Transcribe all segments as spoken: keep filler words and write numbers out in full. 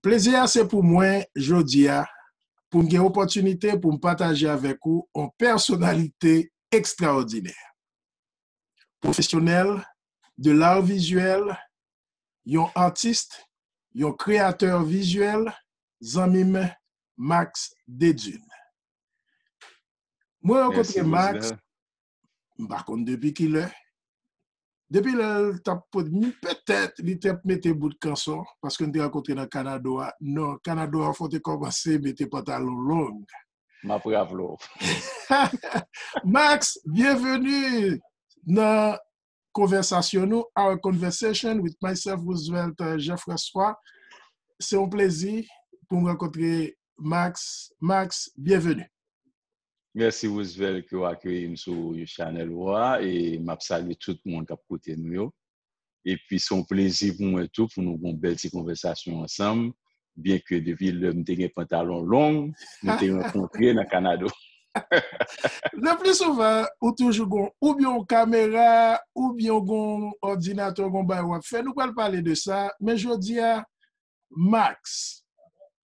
Plezi a se pou mwen jodi a, pou m gen opòtinite pou m pataje avèk ou yon pèsonalite ekstraòdinè. Pwofesyonèl de l'art visuel, yon atis, yon kreyatè vizyèl, zanmi m Max Dedune. Mwen rankontre Max, m pa konn depi kilè. Depi lè l t ap pot, petèt li t ap mete bout kanson, paske n te rankontre nan Kanado a. Non, Kanado a fò te kòmanse mete pantalon long. M ap raple w. Max, byenveni nan konvèsasyon nou, Our Conversation with myself, Roosevelt, euh, Jean-François. Se yon plezi pou m rankontre Max. Max, byenveni. Mèsi, Roosevelt, ke w akeyi m sou chanèl ou a, e m ap salye tout moun k ap koute nou yo. Epi se yon plezi pou mwen tou pou nou gen yon bèl ti konvèsasyon ansanm, byenke depi lè m te gen pantalon long, nou te rankontre nan Kanado. Le pli souvan, ou toujou gon oubyen yon kamera, oubyen gon òdinatè, gon bagay w ap fè. Nou pral pale de sa, men jodi a, Max,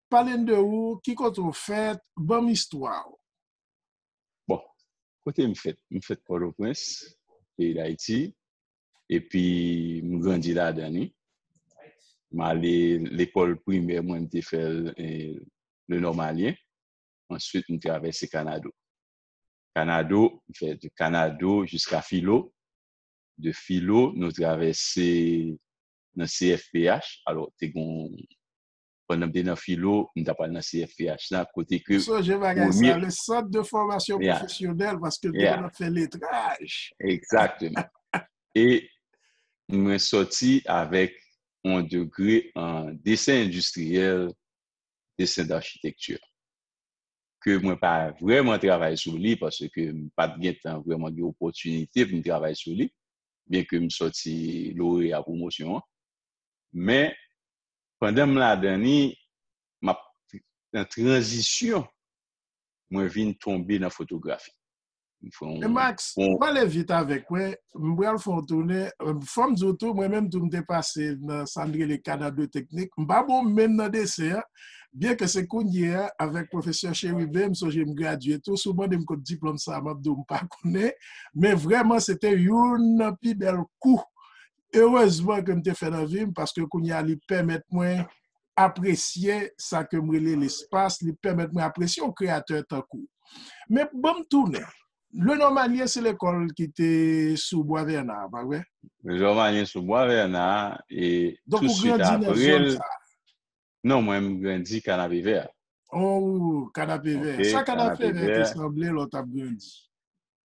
pale n de ou, ki kote w fèt, ban m istwa w. Bon, kote m fèt? M fèt Pòtoprens, peyi Dayiti, epi m grandi ladan li. M ale lekòl primè mwen, m te fè l, eh, Le Normalien. Answit, m travèse Kanado. Kanado, m fè de Kanado jiska Filo. De Filo, nou travèse nan C F P H. Alò, te gon, pandan m te nan Filo, m t ap al nan C F P H la, kote ke... M sonje bagay sa, premye le Centre de Formation Professionnelle, paske m te konn ap fè letraj. Egzakteman. E mwen sòti avèk yon degre an desen endistriyèl, desen dachitekti, ke mwen pa vrèman travay sou li, paske m pa t gentan vrèman gen opòtinite pou m travay sou li, byenke m sòti loreya pwomosyon an. Men, pandan m ladan li, m ap nan tranzisyon, mwen vin tonbe nan fotografi. M fè yon... Men Max, bon, pale vit avèk mwen, m pral fè yon tounen. Fò m di w tou, mwen menm tou m te pase nan sa n rele Kanado Teknik. M pa bon menm nan desen an, byenke se kounye a, avèk pwofesè Chérubin, m sonje m gradye tou. Si w mande m kot diplòm sa a, m ap di w m pa konnen. Men vrèman, se te youn nan pi bèl kou, erezman, ke m te fè nan vi m, paske kounye a, li pèmèt mwen apresye sa ke m rele lespas, li pèmèt mwen apresye yon kreyatè tankou w. Men ban m tounen. Le Normalien se lekòl ki te sou Bwa Vèna, pa vre? Le Normalien sou Bwa Vèna, e... Donk, ou grandi nan zòn sa a? Non, mwen, m grandi Kanapevè. Oh, Kanapevè. Sa Kanapevè te sanble lè w t ap grandi?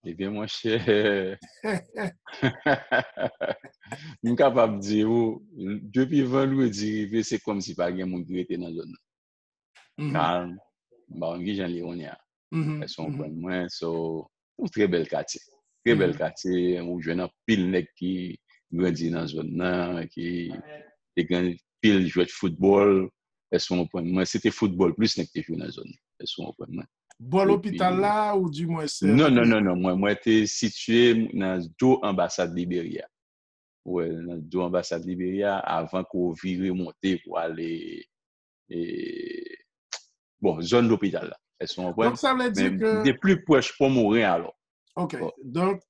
Ebyen, monchè, m kapab di w, depi vandredi rive, se kòmsi pa gen moun ki rete nan zòn nan. Kalm, m pa konn kijan l ye kounye a. Èske w konprann mwen? So, yon trè bèl katye. Trè bèl katye, ou jwenn anpil nèg ki grandi nan zòn nan, ki te gen anpil jwèt foutbòl. Èske w konprann mwen? Se te foutbòl plis nèg te jwe nan zòn nan. Èske w konprann mwen? Bò lopital la, ou di mwen se... Non, non, non, non. Mwen, mwen te sitiye nan do anbasad Liberi a. Ou wè, nan do anbasad Liberi a, avan ke w vire monte pou ale, e, bon, zòn lopital la. Èske w konprann? Donk, sa vle di ke m te pli pwòch Pòmoren alò. Ok. Donk,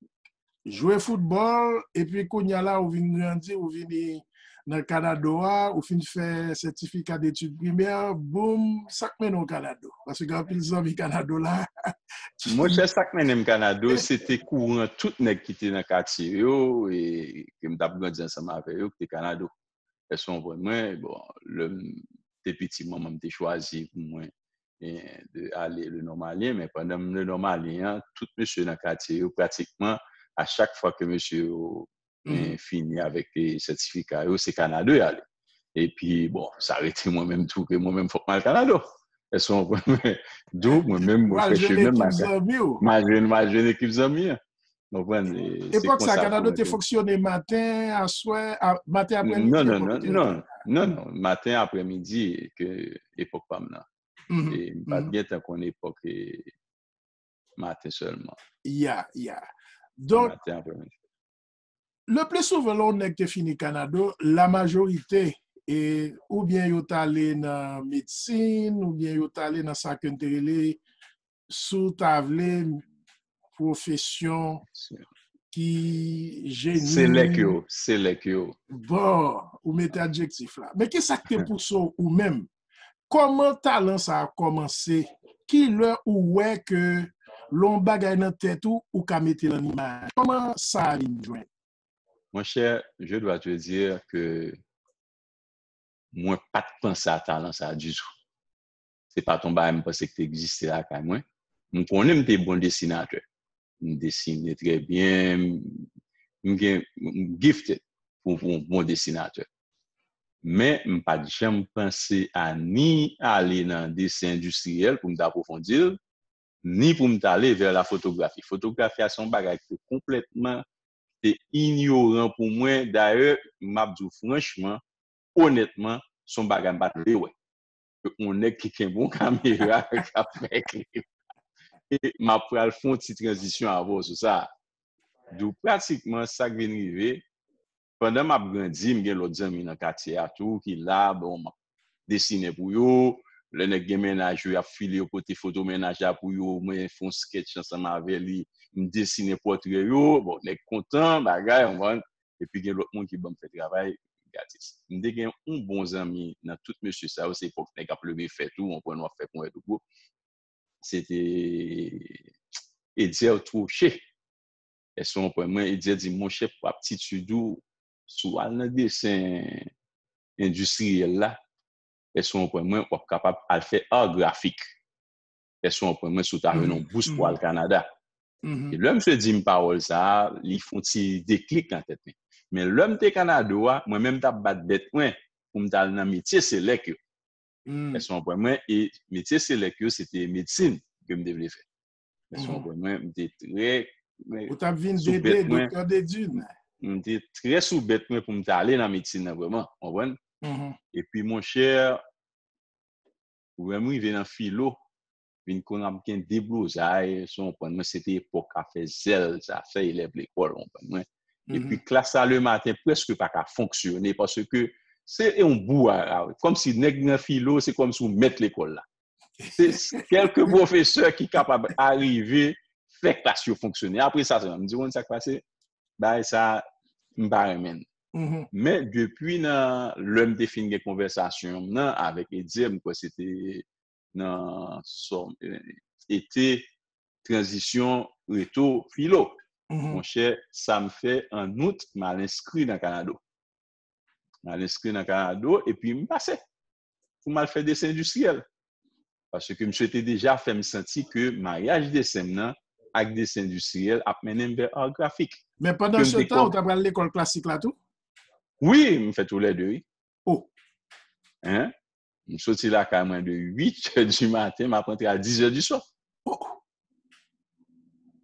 jwe foutbòl, epi kounye a la, ou vin grandi, ou vini nan Kanado a, ou fin fè sètifika detid primè, boum, sa k mennen w Kanado? Paske gen anpil zanmi Kanado la. Monchè, sa k mennen m Kanado, se te kouran tout nèg ki te nan katye yo, e ke m t ap grandi ansanm avè yo, ki te Kanado. Èske w konprann mwen? Bon, lè m te piti, manman m te chwazi pou mwen, e, de ale Le Normalien, men pandan m Le Normalien an, tout mesye nan katye yo, pratikman, a chak fwa ke mesye yo, e, fini avèk, e, sètifika yo, se Kanado y ale. Epi, bon, sa rete mwen menm tou, ke mwen menm fòk m al Kanado. Èske w konprann mwen? Donk, mwen menm, mwen fè chemen m, m al jwenn ekip zanmi an. Konprann? E se konsa tou. Epòk sa, Kanado te fonksyone maten, aswè, a, maten, aprèmidi? Non, non, non, non, non, non, maten, aprèmidi, ke epòk pa m nan. E m pa t gentan konn epòk, e, maten sèlman. Ya, ya. Donk, maten, aprèmidi. Le pli souvan, lè yon nèg te fini Kanado, la majorite e, oubyen yo t ale nan medsin, oubyen yo t ale nan sa ke n te rele, si w ta vle, pwofesyon ki jeni. Selèk yo, selèk yo. Bon, ou mete adjektif la. Men ki sa k te pouse w ou menm? Kòman talan sa a kòmanse? Ki lè ou wè ke lè yon bagay nan tèt ou, ou ka mete l an imaj? Kòman sa a vin jwenn? Mon cher, je dois te dire que mwen pa t panse a talan sa a ditou. Se pa t yon bagay m panse ki te egziste lakay mwen. M konnen m te bon desinatè. M desine trè byen, m gen, m gifted pou, pou yon bon desinatè. Men m pa t janm panse a ni ale nan desen endistriyèl pou m ta apwofondi l, ni pou m ta ale vè la fotografi. Fotografi a se yon bagay ki te konplètman, te inyoran pou mwen. Dayè, m ap di w franchman, onètman, se yon bagay m pa t vle wè. Yon nèg ki kenbe yon kamera k ap fè klip. E m ap pral fè yon ti tranzisyon avè w sou sa. Donk, pratikman, sa k vin rive, pandan m ap grandi, m gen lòt zanmi nan katye a tou ki la, bon, m ap desinen pou yo. Lè nèg gen mennaj yo, y ap file yo pote foto mennaj la pou yo, mwen fè yon sketch ansanm avè li, m desinen pòtrè yo, bon, nèg kontan, bagay, w konprann? Epi gen lòt moun ki ban m fè travay gratis. M te gen yon bon zanmi nan tout mesye sa yo, se epòk nèg ap leve fè tou, w konprann, w ap fè ponyèt ou gwo. Se te Edier Troche. Èske w konprann mwen? Edier di, monchè, pou aptitid ou, si w al nan desen endistriyèl la, èske w konprann mwen, w ap kapab al fè ar grafik. Èske w konprann mwen, si w ta jwenn yon bous pou al Kanada? E lè misye di m pawòl sa a, li fè yon ti deklik nan tèt mwen. Men lè m te Kanada a, mwen menm m t ap bat bèt mwen pou m t al nan metye selèk yo. Èske w konprann mwen? E metye selèk yo, se te medsin ke m te vle fè. Èske w konprann mwen? M te trè, ou t ap vin sou bèt Dede, mwen. Doktè Dedune. M te trè sou bèt mwen pou m ta ale nan medsin nan vrèman, w konprann? Epi, monchè, ou wè m rive nan filo, vin konn ap gen deblozay, èske w konprann mwen, se te epòk afè zèl, zafè elèv lekòl, w konprann mwen. Epi klas la lematen prèske pa ka fonksyone paske se yon bou a, a, kòmsi nèg nan filo, se kòmsi w mèt lekòl la. Se kèlke pwofesè ki kapab arive fè klas yo fonksyone. Apre sa sèlman, m di, w konn sa k pase? Bagay sa, m pa renmen l. Men depi nan lè m te fin gen konvèsasyon m nan avèk Edier, m kwè se te nan sò-, ete tranzisyon reto filo. Monchè, sa m fè an out, m al enskri nan Kanado. M al enskri nan Kanado epi m pase pou m al fè desen endistriyèl. Paske misye te deja fè m santi ke maryaj desen m nan ak desen endistriyèl ap mennen m vè ar grafik. Men pandan se tan, ou ta pral lekòl klasik la tou? Wi, m fè toulède, wi. Oh. Hein? M soti lakay mwen de uit è di maten, m ap rantre a dis è di swa. Oh.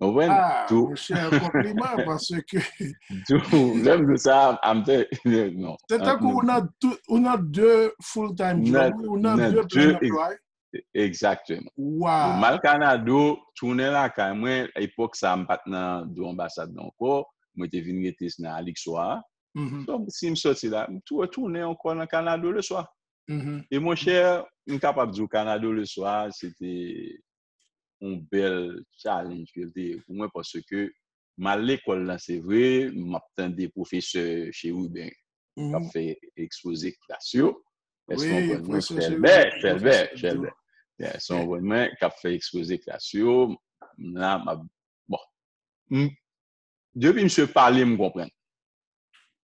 Ou konprann? Ah, monchè, konpliman, paske tou, lè m di sa, I'm te-, non. Se tankou ou nan tou, ou nan de full time job, wi, ou nan de plen anplwa. Egzakteman. Wow. Bon, m al Kanado, tounen lakay mwen, epòk sa, m pa t nan do anbasad la ankò, mwen te vin rete nan Alix Soir. So, si m soti la, m tou retounen ankò nan Kanado le swa. E monchè, m kapab di w Kanado le swa, se te yon bèl challenge ke l te ye pou mwen, paske m al lekòl la, se vre, m ap tande pwofesè Chérubin k ap fè ekspoze klas yo. Èske w konprann mwen? Chèlbè, Chèlbè, Chèlbè. Èske w konprann mwen? K ap fè ekspoze klas yo. M la, m ap, bon. M, depi misye pale, m konprann.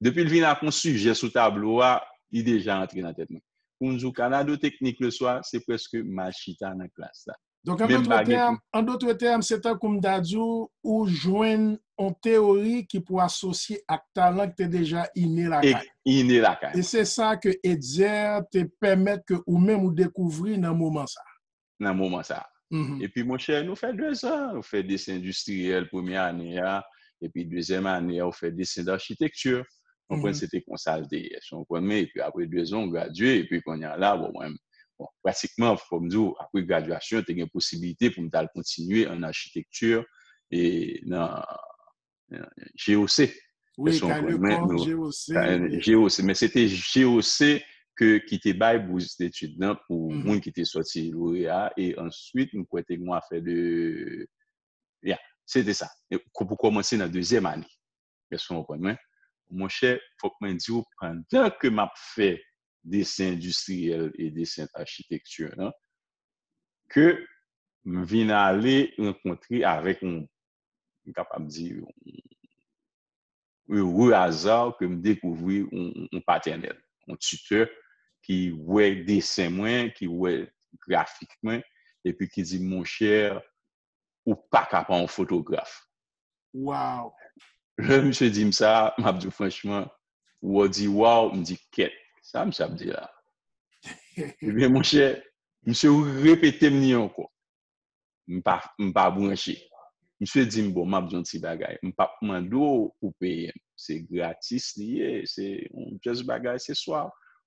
Depi l vin ak yon sijè sou tablo a, li deja antre nan tèt mwen. Pou m di w Kanado Teknik le swa, se prèske m al chita nan klas la. Donk, an dòt tèm, an dòt tèm, se tankou m ta di w, ou jwenn yon teyori ki pou asosye ak talan ki te deja ine lakay. Ine lakay. E se sa ke Etzer te pèmèt ke ou menm ou dekouvri nan moman sa. Nan moman sa. Epi, monchè, nou fè dezan, nou fè desen endistriyèl premye ane a, epi dezyèm ane a, ou fè desen dachitekti. Ou konprann, se te konsa l te ye. Èske w konprann mwen? Epi apre dezan, ou gradye, epi kounye a la, bon, mwen, bon, pratikman, fò m di w, apre gradyasyon, te gen posiblite pou m t al kontinye an achitekti e nan, nan G O C. Wi, èske w konprann mwen? G O C, men se te G O C ke ki te bay bous detid lan pou moun ki te sòti loreya, e answit, m kwè te gen yon afè de, ya, se te sa. E pou kòmanse nan dezyèm ane. Èske w konprann mwen? Monchè, fòk mwen di w, pandan ke m ap fè desen endistriyèl e desen achitekti lan, ke m vin ale rankontre avèk yon, m kapab di, yon heureux hasard ke m dekouvri yon, yon patènèl, yon titè ki wè desen mwen, ki wè grafik mwen, epi ki di, monchè, ou pa ka pa yon fotograf. Wow! Lè misye di m sa, m ap di w franchman, ou di wow, m di kèt. Sa misye ap di la? Ebyen, monchè, misye repete m li ankò. M pa, m pa branche. Misye di m, bon, m ap di yon ti bagay. M p ap mande w pou peye m. Se gratis li ye, se yon just bagay, se swa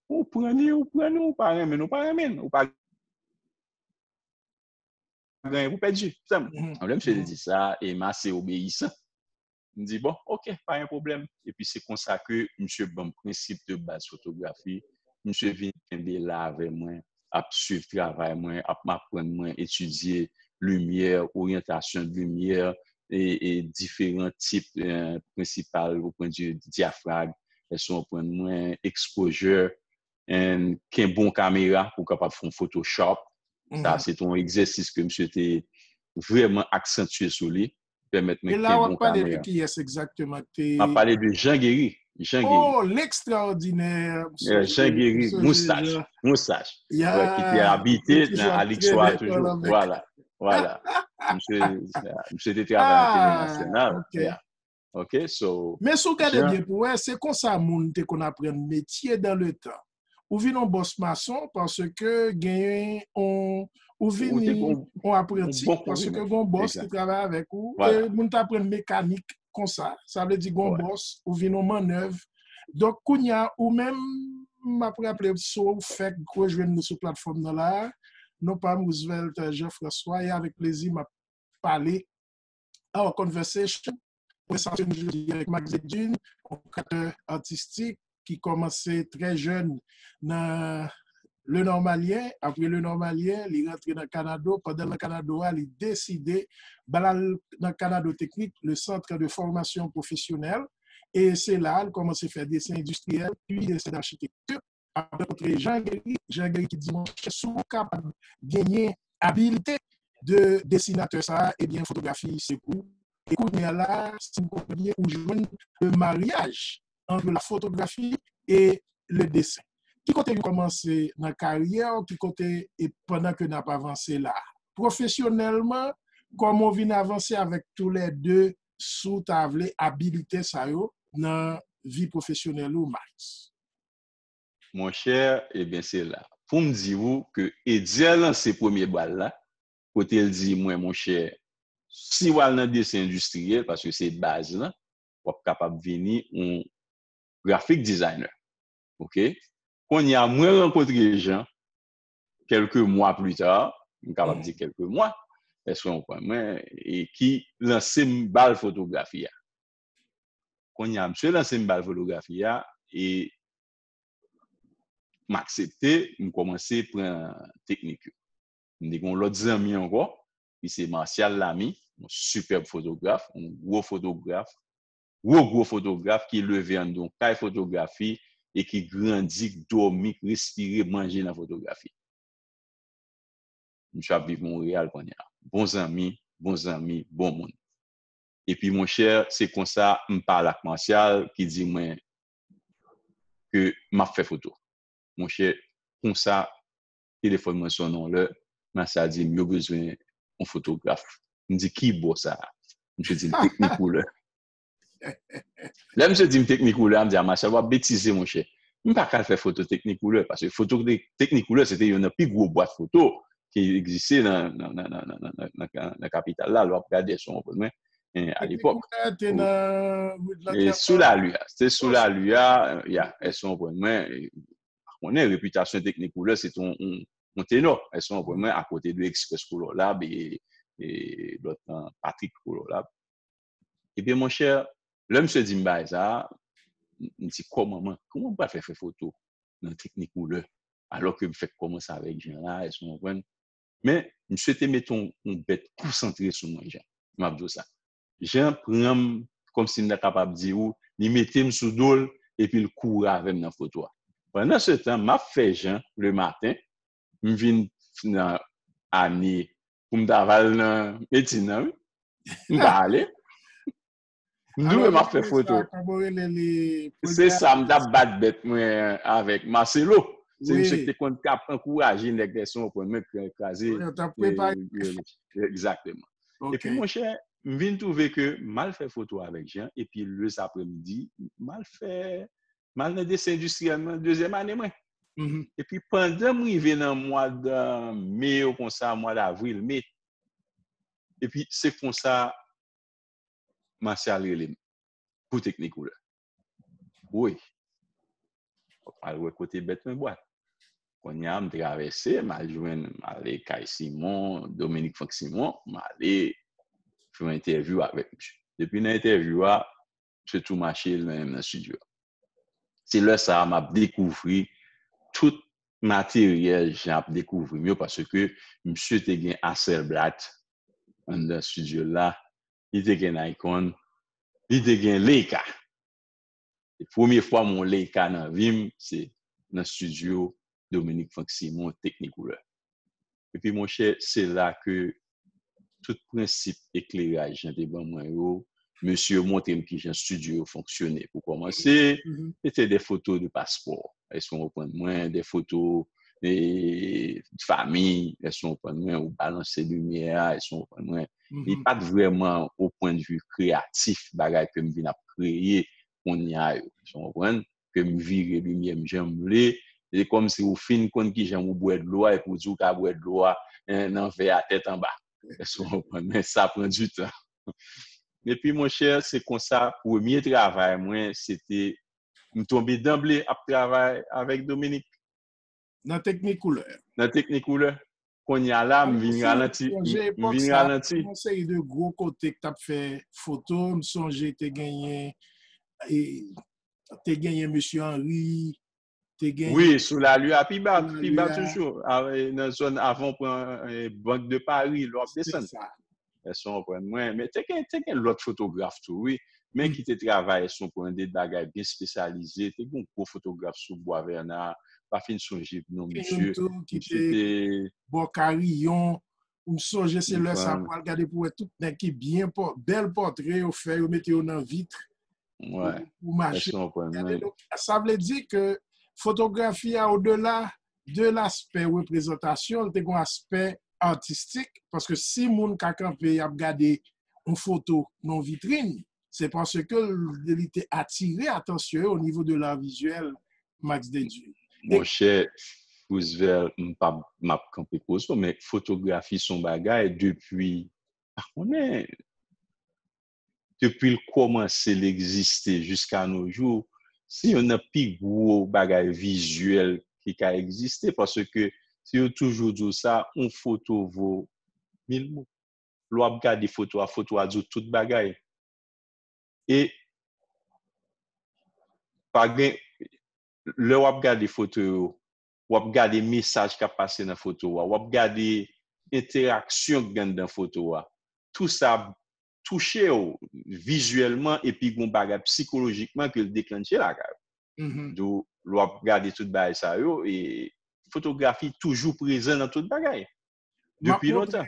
ou pran li, ou pran li, ou pa renmen, ou pa renmen, ou pa gen anyen pou pèdi. Sa m, lè misye te di sa, e m ase obeyisan. M di, bon, ok, pa gen pwoblèm. Epi se konsa ke misye ban m prensip de baz fotografi. Misye vin kenbe la avè mwen, ap swiv travay mwen, ap aprann mwen etidye limyè, oryantasyon de limyè, e, e diferan tip, eh, prensipal, ou pran di dyafrag, èske w konprann mwen, exposure, and kenbe yon kamera pou w kapab fè yon Photoshop. Sa, se te yon egzèsis ke misye te vrèman aksantye sou li, pèmèt mwen kenbe yon kamera. E la, w ap pale de kiyès egzakteman ki te... M ap pale de Jean Guéry. Jean Guéry. Oh, l'extraordinaire! Yeah, Jean Guéry, Moustache. Moustache. Yeah. Ouais, ki te abite nan Alix Soir toujou. Voilà. Voilà. Misye, misye te travay nan Tele Nasyonal. Yeah. Ok, so. Men si w gade byen pou wè, se konsa moun te konn aprann metye dan le tan. Ou vin yon bòs mason paske genyen yon, ou vin yon apranti paske gen yon bòs ki travay avèk ou. E moun t aprann mekanik konsa. Sa vle di gen yon bòs, ou vin yon mannèv. Donk, kounye a, ou menm, m ap raple, si w fèk rejwenn nou sou platfòm nan la, non pa m Roosevelt Jean François, e avèk plezi, m ap pale Our Conversation, konvèsasyon nou jodi avèk Max Edune, yon kreatè atistik ki kòmanse trè jèn nan Le Normalien. Apre Le Normalien, li rantre nan Kanado. Pandan l nan Kanado a, li deside ba l al nan Kanado Teknik, le Centre de Formation Professionnelle. E se la a l kòmanse fè desen endistriyèl, pi desen d'architecture. Ap rankontre Jean Guéry, Jean Guéry ki di, monchè, si w kapab genyen abilite de desinatè sa a, ebyen, fotografi se pou ou. E kounye a la, si m konprann byen, ou jwenn le mariage entre la photographie et le dessin. Ki kote nou kòmanse nan karyè w, ki kote, e pandan ke n ap avanse la? Pwofesyonèlman, kòman w vin avanse avèk toulède, si w ta vle, abilite sa yo nan vi pwofesyonèl ou, Max? Monchè, ebyen se la. Pou m di w ke Edzer lanse premye bal la, kote l di mwen, monchè, si w al nan desen endistriyèl, paske se baz lan, w ap kapab vini yon graphic designer. Ok? Kounye a, mwen rankontre Jean, kèlke mwa pli ta, m kapab di kèlke mwa, èske w konprann mwen, e ki lanse m bal fotografi a. Kounye a, misye lanse m bal fotografi a, e m aksepte, m kòmanse pran teknik yo. M te gen yon lòt zanmi ankò, ki se Martial Lamy, yon sipèb fotograf, yon gwo fotograf, gwo, gwo fotograf ki leve anndan yon kay fotografi e ki grandi, k dòmi, k respire, manje nan fotografi. Misye ap viv Monreyal kounye a. Bon zanmi, bon zanmi, bon moun. Epi, monchè, se konsa m pale ak Martial ki di mwen ke m ap fè foto. Monchè, konsa, telefòn mwen sonnen yon lè, Martial di m, yo bezwen yon fotograf. M di, ki bò sa a? Misye di m, teknik koulè. Lè misye di m teknik koulè a, m di, a, Martial, w ap betize, monchè. M pa ka al fè foto teknik koulè, paske foto te-, teknik koulè, se te youn nan pi gwo bwat foto ki egziste nan, nan, nan kapital la, lè w ap gade, èske w konprann mwen, alepòk. E sou lari a, se sou lari a, ya, èske w konprann mwen, pa konnen, repitasyon teknik koulè, se te yon, yon, yon tenò, èske w konprann mwen, akote de Express Color Lab e, e lòt lan, Patrick Color Lab. Ebyen, monchè, lè misye di m bagay sa a, m di, kòman, mwen, kòman m pral fè, fè foto? nan Technicolor. Alò ke m fèk kòmanse avèk Jean la, èske w konprann? Men, misye te mete yon, yon bèt konsantre sou mwen, Jean. M ap di w sa. Jean pran m kòmsi m ta kapab di w, li mete m sou do l, epi l kouri avè m nan foto a. Pandan se tan, m ap fè Jean le maten, m vin nan ane pou m ta va al nan medsin nan, wi. M pa ale. M di w, m ap fè foto. Se sa, m t ap bat bèt mwen avèk Marcelo. Se misye ki te konn t ap ankouraje nèg, èske w konprann, mwen kraze. Egzakteman. Epi, monchè, m vin twouve ke m al fè foto avèk Jean, epi lè sa aprèmidi, m al fè, m al nan desen endistriyèl mwen, dezyèm ane mwen. Epi pandan m rive nan mwa de me yo konsa, mwa davril, me, epi se konsa Martial rele m pou Technicolor. Wi. Fòk m al wè kote bèt mwen bwat. Kounye a, m travèse, m al jwenn, m ale kay Simon, Dominique Franck Simon, m ale fè yon entèvyou avèk misye. Depi nan entèvyou a, misye tou mache, l mennen m nan estidyo a. Se lè sa a m ap dekouvri tout materyèl Jean ap dekouvri m yo, paske misye te gen Hasselblad anndan estidyo l la, li te gen Nikon, li te gen Leica. E premye fwa m wè Leica nan vi m, se nan estidyo Dominique Franck Simon, Technicolor. Epi, monchè, se la ke tout prensip ekleraj Jean te ban mwen yo, mesye yo montre m kijan estidyo yo fonksyone. Pou kòmanse, se te de foto de paspò. Èske w konprann mwen? De foto e, fanmi, èske w konprann mwen? Ou balanse limyè a, èske w konprann mwen? Li pa t vrèman o pwennvi kreyatif, bagay ke m vin ap kreye kounye a yo. Èske w konprann? Ke m vire limyè m jan m vle. Se kòmsi ou fin konn kijan ou bwè dlo a, epi ou di ou ka bwè dlo a, en, nan vè a tèt anba. Èske w konprann? Men sa pran du tan. Epi, monchè, se konsa, premye travay mwen, se te, m tonbe danble ap travay avèk Dominique. Nan Technicolor. Nan Technicolor. Kounye a la, m vin ralanti. M vin ralanti. Yon seri de gwo kote k t ap fè foto, m sonje te genyen, e, te genyen mesye Henry, te genyen... Wi, sou lari a, pi ba, pi ba toujou. A, e, nan zòn avan w pran, e, Bank de Paris, lè w ap desann. Èske w konprann mwen? Men te gen, te gen lòt fotograf tou, wi. Men ki te travay, èske w konprann, de bagay byen espesyalize. Te gen yon gwo fotograf sou Bwa Vèna, pa fin sonje non misye. Te gen youn tou ki te bò Kariyon. M sonje se lè sa pou al gade pou wè tout nèg ki byen pò-, bèl pòtre yo fè, yo mete yo nan vit pou, pou mache. Gade, donk, sa vle di ke fotografi a, odela de laspè reprezantasyon, li te gen yon aspè atistik, paske si moun ka kanpe, y ap gade yon foto nan yon vitrin, se paske li te atire atansyon yo o nivo de l'art visuel, Max Dedieu. Monchè Roosevelt, m p ap, m ap kanpe koze w, men fotografi se yon bagay depi, pa konnen, depi l kòmanse, l egziste jiska no jou, se youn nan pi gwo bagay vizyèl ki ka egziste, paske se yo toujou di w sa, yon foto vo mil mo. Lè w ap gade foto a, foto a di w tout bagay. E pa gen, lè w ap gade foto yo, w ap gade mesaj k ap pase nan foto a, w ap gade entèraksyon k gen anndan foto a. Tou sa ap touche w vizyèlman epi gen yon bagay sikolojikman ke l deklanche lakay ou. Donk, lè w ap gade tout bagay sa yo, e fotografi toujou prezan nan tout bagay. Depi lontan.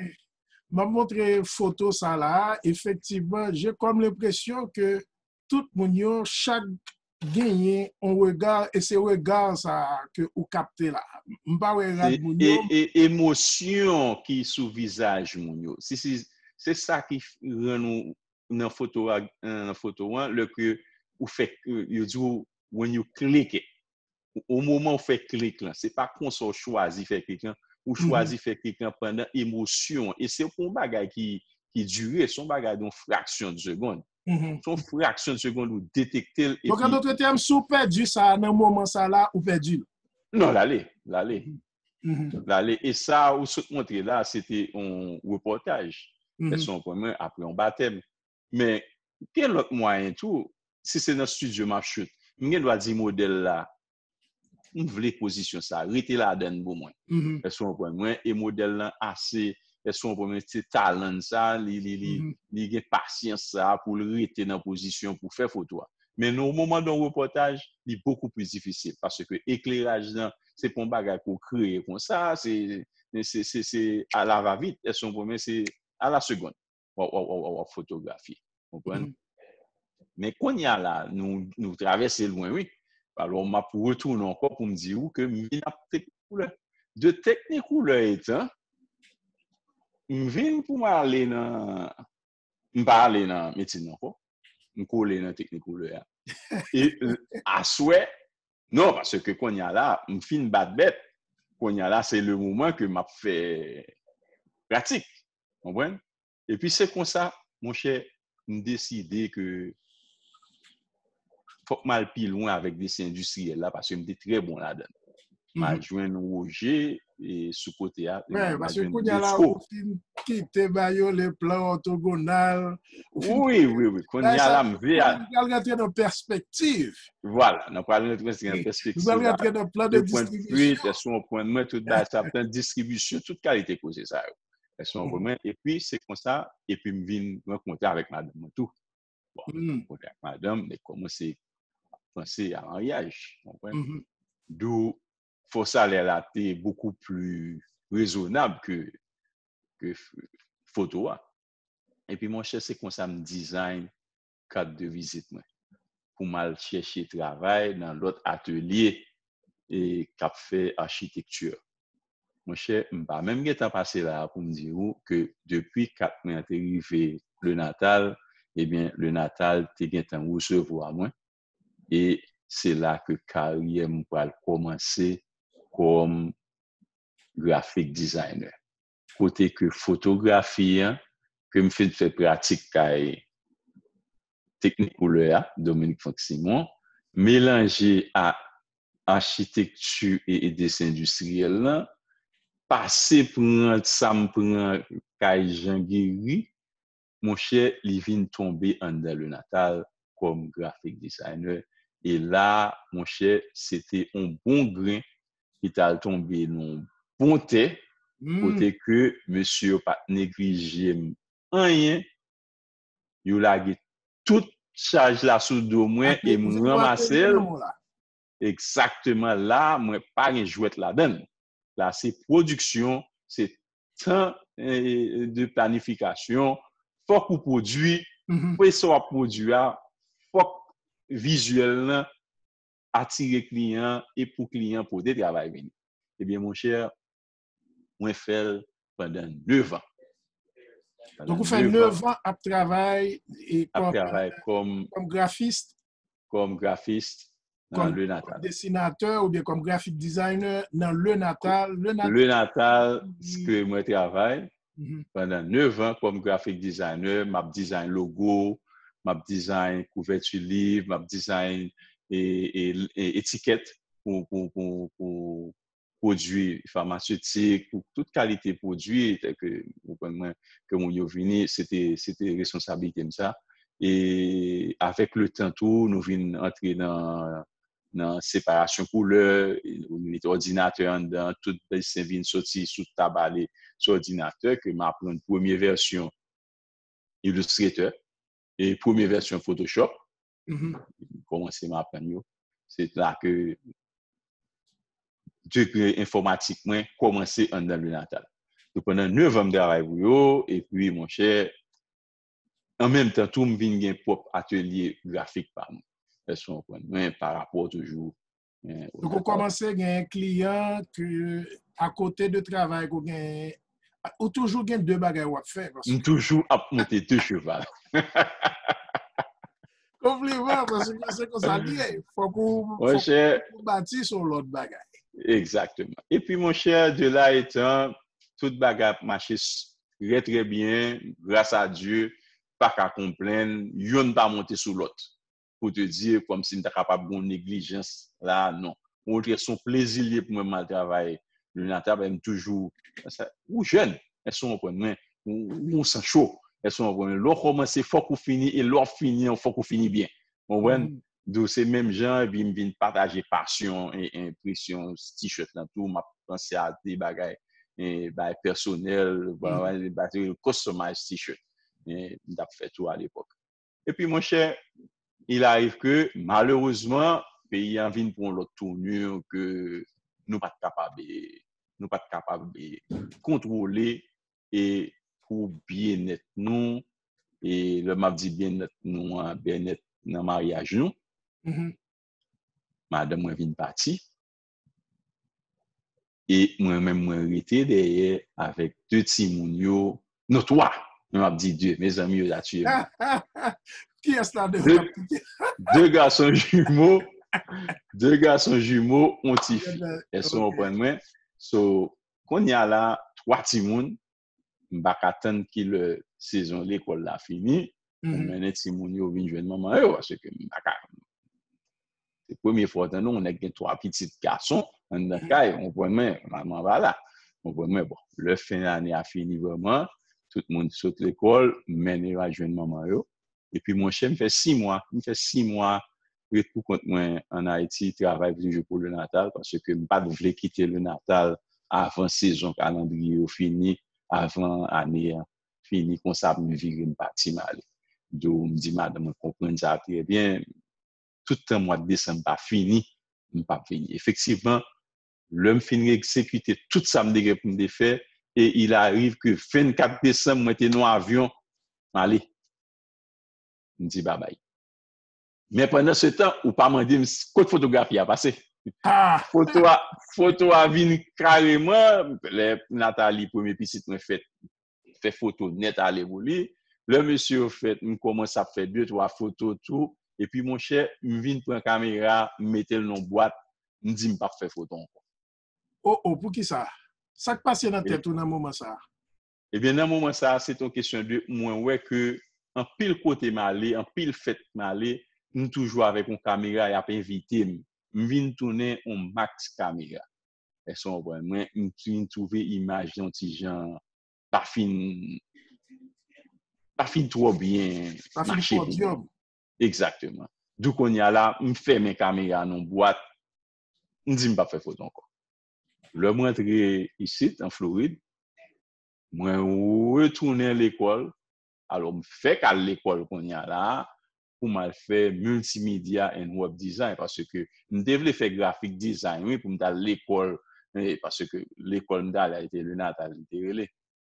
M ap montre foto sa la a, efektivman, j'ai comme l'impression que tout moun yo, chak genyen yon rega, e se rega sa a ke ou kapte la. M pa wè rad moun yo. E, e emosyon ki sou vizaj moun yo. Si, si, se sa ki rann ou nan foto a, nan foto an, lè ke ou fè, yo di w, when you click it. O moman ou fè klik lan, se pa konsa ou chwazi fè klik lan, ou chwazi fè klik lan pandan emosyon. E se pa yon bagay ki, ki dire, se yon bagay de yon fraksyon de segonn. Se yon fraksyon de segonn ou detekte l. Donk, an dòt tèm, si w pèdi sa a nan moman sa a la, ou pèdi l. Non, l ale, l ale. L ale. E sa ou sot montre la, se te yon repòtaj. Èske w konprann mwen? Apre yon batèm. Men, gen lòt mwayen tou, si se nan estidyo m ap shoot, m gen dwa di modèl la, m vle pozisyon sa, rete ladan l pou mwen. Èske w konprann mwen? E modèl lan ase, èske w konprann mwen? Se talan sa, li, li, li, li gen pasyans sa pou l rete nan pozisyon pou fè foto a. Men nan moman de yon repòtaj, li bokou pli difisil, paske ekleraj lan, se pa yon bagay ke w kreye konsa, se, se, se, se à la va vite, èske w konprann mwen? Se à la seconde. W ap, w ap, w ap, w ap fotografye. Konprann? Men kounye a la, nou, nou travèse lwen, wi. Alò, m ap retounen ankò pou m di w ke m vin ak Technicolor. De Technicolor etan, m vin pou m ale nan, m pa ale nan medsin ankò. M kole nan Technicolor a. E, e, aswè, non, paske kounye a la, m fin bat bèt. Kounye a la, se le moman ke m ap fè pratik. Konprann? Epi se konsa, monchè, m deside ke fòk m al pi lwen avèk desen endistriyèl la, paske m te trè bon ladan l. M al jwenn Roger, e, sou kote a, e m al jwenn Letsko. Wi, paske kounye a la, ou fin kite ba yo le plan orthogonal, ou fin... Wi, wi, wi. Kounye a la, m vle al... Nou pral rantre nan pèspektiv. Vwala, nou pral rantre nan pèspektiv la. Nou pral rantre nan plan de distribisyon. Èske w konprann mwen, tout bagay sa, plan de distribisyon, tout kalite koze sa yo. Èske w konprann mwen? Epi, se konsa, epi m vin rankontre avèk madanm mwen tou. Bon, m rankontre ak madanm, m kòmanse panse a maryaj, w konprann? Dou fò salè la te bokou pli rezonab ke, ke f-, foto a. Epi, monchè, se konsa m dizayn kat de vizit mwen pou m al chèche travay nan lòt atelye e k ap fè achitekti. Monchè, m pa menm gentan pase la a pou m di w ke depi kat mwen an te rive Le Natal, ebyen, Le Natal te gentan resevwa mwen. E se la ke karyè m pral kòmanse kòm graphic designer. Kote ke fotografi an, ke m fin fè pratik kay Technicolor a, Dominique Franck Simon, melanje a achitekti e, e desen endistriyèl lan, pase pran sa m pran kay Jean Guéry, monchè, li vin tonbe anndan Le Natal kòm graphic designer. E la, monchè, se te yon bon gren ki t al tonbe nan yon bon tè, kote ke mesye yo pa t neglije m anyen, yo lage tout chaj la sou do mwen e m ranmase l. Egzakteman, la, mwen pa gen jwèt ladan l. La, se pwodiksyon, se tan, eh, de planifikasyon. Fòk ou pwodui, pou sa w ap pwodui a, fòk vizyèl lan atire kliyan an e pou kliyan an pote travay vini. Ebyen, monchè, mwen fè l pandan nèf an. Pandan nèf an. Donk, ou fè nèf an ap travay e kòm, kòm grafis? Kòm grafis nan Le Natal. Kòm desinatè oubyen kòm graphic designer nan Le Natal. Le Natal, ke mwen travay pandan nèf an kòm graphic designer, m ap dizayn logo, m ap dizayn kouvèti liv, m ap dizayn e, e, e, etikèt pou, pou, pou, pou pwodui famasetik, pou tout kalite pwodui, tèlke, ou konprann mwen, ke moun yo vini, se te, se te responsablite m sa. E avèk le tan tou, nou vin antre nan, nan separasyon koulè, nou mete òdinatè anndan, tout desen vin soti sou tab ale sou òdinatè, ke m aprann premye vèsyon Illustrator e premye vèsyon Photoshop. M kòmanse m aprann yo. Se la ke degre enfòmatik mwen kòmanse anndan Le Natal. Donk, pandan nèf an, m travay pou yo, epi, monchè, an menm tan tou, m vin gen pwòp atelye grafik pa mwen. Èske w konprann mwen? Pa rapò toujou, eh, donk, ou kòmanse gen kliyan ke, akote de travay ke w gen, ou toujou gen de bagay w ap fè, paske... M toujou ap monte de cheval. Konpliman, paske se konsa l ye. Fòk ou, fòk ou bati sou lòt bagay. Egzakteman. Epi, monchè, de la etan, tout bagay ap mache s-, trè, trè byen, gras a Dye, pa ka konplenn, yonn pa monte sou lòt. Pou te di, kòmsi m ta kapab gen yon neglijans la, non. Okontrè, se yon plezi l ye pou mwen, m al travay Le Natal, paske m toujou, sa, ou jèn, èske w konprann mwen? Ou, ou gon san cho, èske w konprann mwen? Lè w kòmanse, fòk ou fini, e lè w ap fini an, fòk ou fini byen. Ou konprann? Donk, se menm jan, epi m vin pataje pasyon e enpresyon t-shirt lan tou. M ap panse a de bagay, e, bagay pèsonèl, bagay customize t-shirt. E, m t ap fè tou alepòk. Epi, monchè, il arrive que, malerezman, peyi a vin pran yon lòt tournure ke nou pa t kapab, nou pa t kapab kontwole e pou byennèt nou, e lè m ap di byennèt nou an, byennèt nan maryaj nou, madanm mwen vin pati, e mwen menm mwen rete dèyè avèk de timoun yo, non, twa, men m ap di de, mezanmi yo ta tiye m. Kiyès ladan yo k ap kite? De gason jimo, de gason jimo, yon ti fi. Èske w konprann mwen? So, kounye a la, twa timoun, m pa ka tann kilè sezon lekòl la fini pou m mennen timoun yo vin jwenn manman yo, paske m pa ka. Se premye fwa w tande yon nèg gen twa pitit gason anndan kay, w konprann mwen, manman pa la. W konprann mwen, bon, lè fen lane a fini vrèman, tout moun sot lekòl, m mennen yo al jwenn manman yo. Epi, monchè, m fè sis mwa, m fè sis mwa ret pou kont mwen ann Ayiti, travay toujou pou le natal, paske m pa t vle kite le natal avan sezon kalandriye yo fini, avan ane a fini, konsa m vire m pati m ale. Donk, m di madanm mwen konprann sa trè byen, tout tan mwa desanm pa fini, m p ap vini. Efektivman, lè m fin egzekite tout sa m te gen pou m te fè, e il arrive que vennkat desanm, mwen te nan yon avyon, m ale. M di babay. Men pandan se tan, ou pa mande m s- kot fotografi a pase. Foto a, foto a vin kareman, lè Nathalie, premye pitit mwen fèt, fè foto nèt ale pou li. Lè mesye yo fèt, m kòmanse ap fè de, twa foto tou. Epi, monchè, m vin pran kamera, m mete l nan bwat, m di m p ap fè foto ankò. O, o, poukisa? Sa k pase nan tèt ou nan moman sa a? Ebyen, nan moman sa a, se t yon kesyon de, mwen wè ke anpil kote m ale, anpil fèt m ale, m toujou avèk yon kamera, y ap envite m. M vin tounen yon max kamera. Èske w konprann mwen? M vin twouve imaj yon ti jan pa fin, pa fin twò byen mache pou mwen. Egzakteman. Donk, kounye a la, m fèmen kamera nan bwat, m di m p ap fè foto ankò. Lè m rantre isit, an Florid, mwen retounen lekòl. Alò, m fèk al lekòl kounye a la pou m al fè multimedia and web design, paske m te vle fè graphic design, wi, pou m t al lekòl, eh, paske lekòl m t ale a, se te Le Natal li te rele.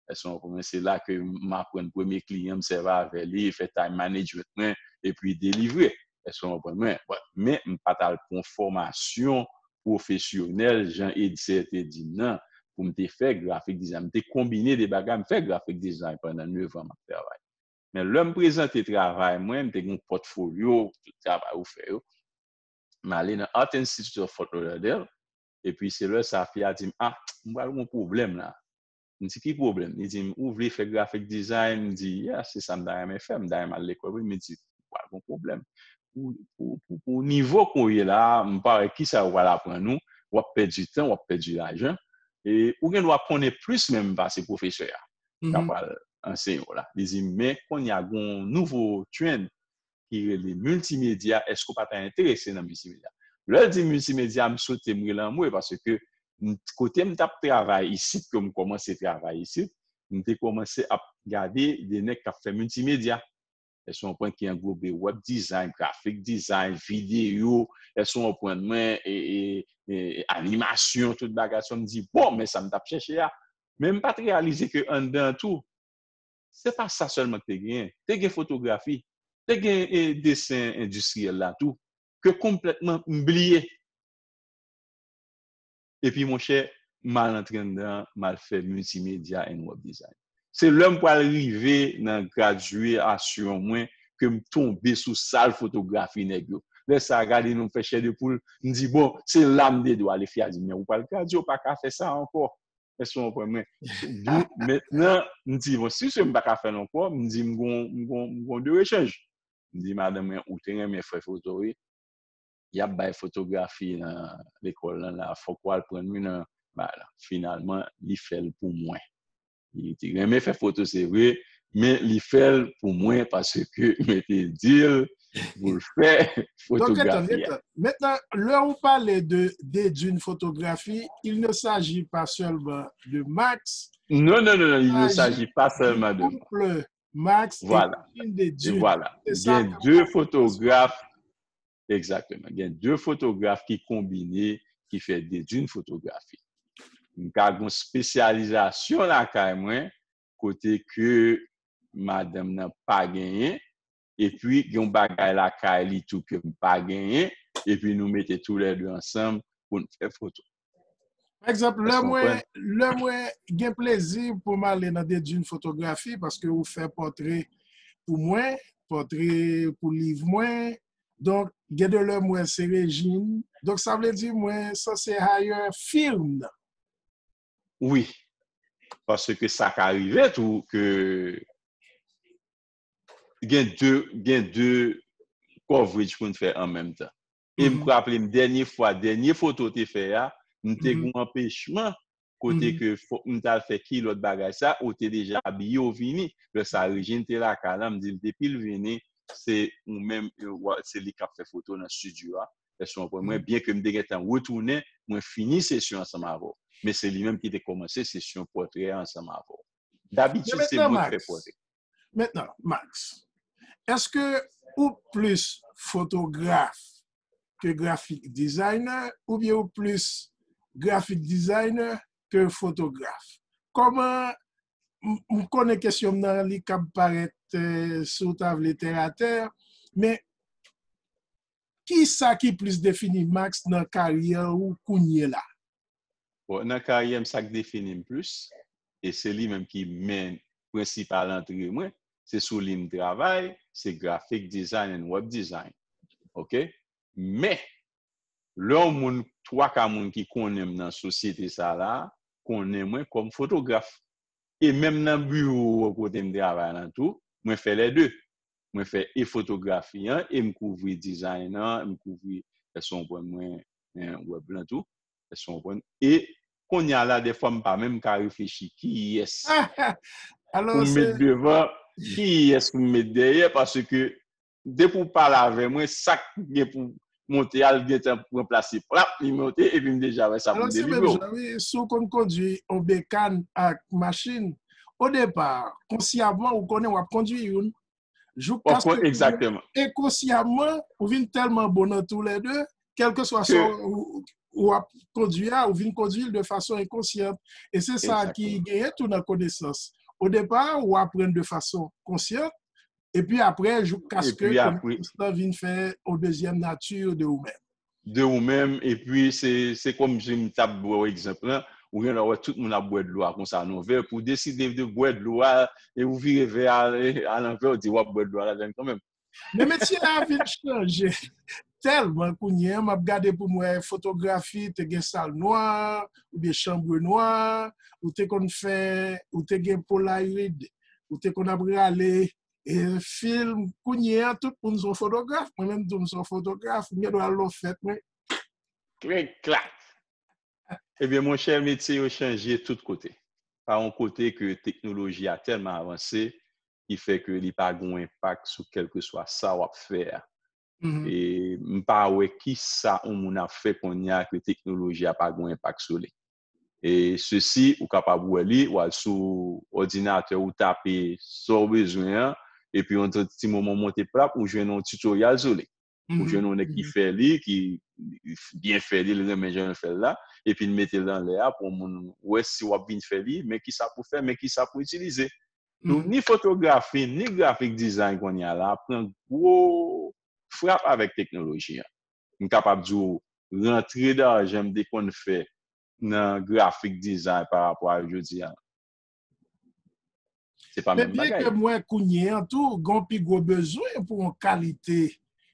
Èske w konprann mwen? Se la ke m aprann premye kliyan, m sèvi avè li, fè time management mwen, epi delivre. Èske w konprann mwen? Bon, men m pa t al pran fòmasyon pwofesyonèl, jan Edzer te di m nan, pou m te fè graphic design. M te konbine de bagay, m fè graphic design pandan nèf an m ap travay. Men lè m prezante travay mwen, m te gen yon pòtfolyo, tout travay ou fè yo. M ale nan Art Institute of Fort Lauderdale, epi se lè sa fi a di m, ah, m pral gen yon pwoblèm la. M di, ki pwoblèm? Li di m, ou vle fè graphic design? M di, yeah, se sa m ta renmen fè, m ta renmen al lekòl, wi. M di, ou pral gen yon pwoblèm. Pou, pou, pou, pou nivo ke w ye la, m pa wè kisa yo pral aprann ou, w ap pèdi tan, w ap pèdi lajan. E ou gen dwa konnen plis menm pase pwofesè a k ap pral anseye w la. Li di m, men kounye a gen yon nouvo trend ki rele miltimedya, èske w pa ta enterese nan miltimedya? Lè l di miltimedya, m sote, m rele anmwe, paske m, kote m t ap travay isit, ke m kòmanse travay isit, m te kòmanse ap gade de nèg k ap fè miltimedya. Èske w konprann? Ki anglobe web design, graphic design, videyo, èske w konprann mwen, e, e, e, animasyon, tout bagay sa. M di, bon, men sa m t ap chèche a. Men m pa t reyalize ke anndan an tou, se pa sa sèlman k te genyen. Te gen fotografi, te gen, e, desen endistriyèl la tou, ke konplètman m bliye. Epi, monchè, m al antre anndan, m al fè multimedia and web design. Se lè m pral rive nan gradyasyon mwen ke m tonbe sou sal fotografi nèg yo. Lè sa a, gade non, m fè chè de poul, m di, bon, se la m te dwe ale. Fi a di, men ou pral gradye, ou pa ka fè sa ankò. Èske w konprann mwen? Mentnan, m di, bon, si se m pa ka fè l ankò, m di, m gon, m gon, m gon de rechanj. M di madanm mwen, ou te renmen fè foto, wi. Y ap bay fotografi nan lekòl lan la, fòk w al pran l, wi, nan bagay la. Finalman, li fè l pou mwen. Li te renmen fè foto, se vre, men li fè l pou mwen paske mwen te di l, pou l fè fotografi a. Mentnan, lè ou pale de Dedune Photographie, il ne s'agit pas seulement de Max. Non, non, non, non, il ne s'agit pas seulement de Max. Max e Dedune. Voilà. Gen de fotograf, egzakteman. Gen de fotograf ki konbine, ki fè Dedune Photographie. M ka gen yon espesyalizasyon lakay mwen, kote ke madanm nan pa genyen, epi gen yon bagay lakay li tou ke m pa genyen, epi nou mete toulède ansanm pou n fè foto. Pa egzanp, lè mwen, lè mwen gen plezi pou m ale nan Dedune Photographie, paske ou fè pòtre pou mwen, pòtre pou liv mwen. Donk, gen de lè mwen se Regine. Donk, sa vle di mwen sanse hire firm nan. Wi. Paske sa ka rive tou ke gen de, gen de coverage pou n fè an menm tan. E m raple m dènye fwa, dènye foto w te fè a, m te gen yon anpechman kote ke fòk m t al fè kilòt bagay sa, ou te deja abiye, ou vini. Lè sa, Regine te lakay la, m di l depi l vini, se ou menm, se li k ap fè foto nan estidyo a. Èske w konprann mwen? Byen ke m te gentan retounen, mwen fini sesyon ansanm avè w. Men se li menm ki te kòmanse sesyon pòtrè a ansanm avè w. Dabitid, se mwen k fè pòtrè. Mentnan, Max, èske ou plis fotograf ke graphic designer oubyen ou plis graphic designer ke fotograf? Kòman, m, m konnen kesyon m nan li kab parèt, eh, si w ta vle tèratè, men kisa ki plis defini Max nan karyè ou kounye la? Bon, nan karyè m, sa k defini m plis, e se li menm ki men prensipal antre mwen, se sou li m travay, se graphic design and web design. Oke? Men, lè yon moun, twa ka moun ki konnen m nan sosyete sa la, konnen mwen kòm fotograf. E menm nan biwo kote m travay lan tou, mwen fè lè de. Mwen fè e fotografi an, e m kouvri design an, m kouvri, èske w konprann mwen, eh, web lan tou. Èske w konprann? E kounye a la, dèfwa m pa menm ka reflechi kiyès pou m met devan, kiyès pou m met dèyè, paske depi w pale avè mwen, sa k gen pou monte a, l gentan ranplase, plap, li monte, epi m deja wè sa pou m delivre w. Alò, se menm jan, wi, si w konn kondui yon bekàn ak machin, odepa, konsyaman, ou konnen w ap kondui youn. Joukaske enkonsyaman, ou vin tèlman bon nan toulède, kèlkeswa sa w, w ap kondui a, ou vin kondui l de fason enkonsyan. E se sa ki genyen tou nan konesans. Odepa, ou aprann de fason konsyan, epi apre, joukaske konesans lan vin fè yon dezyèm nati de ou menm. De ou menm, epi se, se kòmsi m t ap ba w egzanp lan, ou genlè wè tout moun ap bwè dlo a konsa nan yon vè, pou w deside de bwè dlo a, e ou vire vè a, e, alanvè, ou di w ap bwè dlo a ladann kanmenm. Men metye a vin chanje tèlman kounye a, m ap gade pou m wè fotografi, te gen sal nwa, oubyen chanbre nwa, ou te konn fè, ou te gen Polaroid, ou te konn ap rale, e, fim, kounye a, tout moun se yon fotograf. Mwen menm tou, m se yon fotograf. M gen dwa al nan fèt, mwen. Klik, klak. Ebyen, monchè, metye yo chanje tout kote. Pa yon kote ke teknoloji a tèlman avanse, ki fè ke li pa gen yon enpak sou kèlkeswa sa w ap fè a. E m pa wè kisa yon moun ap fè kounye a ke teknoloji a pa gen yon enpak sou li. E sesi, ou kapab wè li, w al sou òdinatè, ou tape sa w bezwen an, epi yon ti, ti moman w monte plap, ou jwenn yon titoryal sou li. Ou jwenn yon nèg ki fè li, ki byen fè li, li renmen jan l fè l la, epi l mete l anlè a pou yon moun wè si w ap vin fè li, men kisa pou fè, men kisa pou itilize. Donk, ni fotografi, ni graphic design kounye a la, pran gwo frap avèk teknoloji an. M kapab di w, rantre dajan m te konn fè nan graphic design pa rapò a jodi a, se pa menm bagay. Men byen ke m wè kounye an tou, gen yon pi gwo bezwen pou yon kalite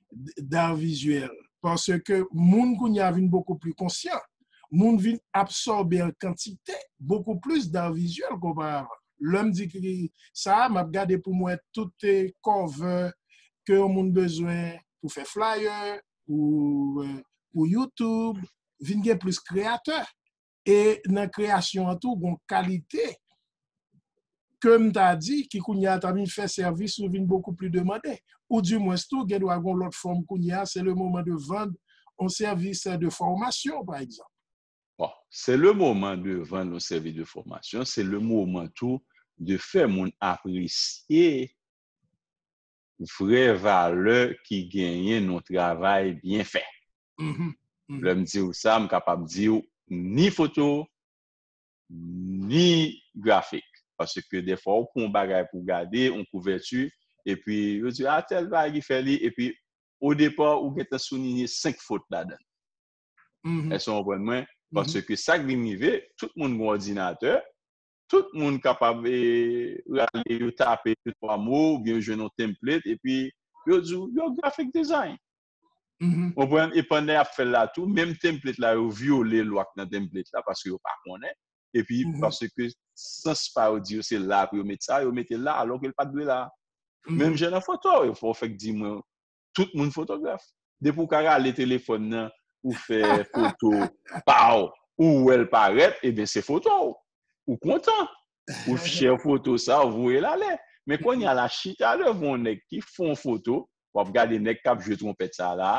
d-, d'art visuel. Paske moun kounye a vin bokou pli konsyan. Moun vin absòbe an kantite bokou plis d'art visuel ke oparavan. Lè m di ki sa, m ap gade pou m wè tout, eh, cover ke yon moun bezwen pou fè flyer, pou, eh, pou YouTube, vin gen plis kreyatè. E nan kreyasyon an tou, gon kalite, ke m ta di, ki kounye a ta vin fè sèvis ou vin bokou pli demande. Ou dimwens tou, gen dwa gen yon lòt fòm kounye a, se le moman de vann yon sèvis de fòmasyon, pa egzanp. Bon, se le moman de vann yon sèvis de fòmasyon, se le moman tou de fè moun apresye vrè valè ki genyen nan yon travay byen fè. Lè m di w sa, m kapab di w ni foto, ni grafik. Paske defwa, ou pran yon bagay pou w gade, yon kouvèti, epi yo di, a, tèl bagay ki fè li, epi o depa, ou gentan soulinye senk fot ladan l. Èske w konprann mwen? Paske sa k vin rive, tout moun gen òdinatè, tout moun kapab eh, rale, yo tape de twa mo, oubyen yo jwenn yon template, epi yo di w, yo graphic design. Konprann? E pandan y ap fè l la tou, menm template la, yo vyole lwa k nan template la, paske yo pa konnen. Epi, paske sans pa yo di yo se la pou yo met sa, yo mete l la, alò ke l pa t dwe la. Menm jan nan foto, yo fè w fèk di mwen, tout moun fotograf. Depi w ka rale telefòn nan, ou fè foto pa w, ou wè l parèt, ebyen se foto w. Ou kontan. Ou share foto sa, ou voye l ale. Men kounye a la, chita devan yon nèg ki fè yon foto, w ap gade nèg k ap jwe twonpèt sa la,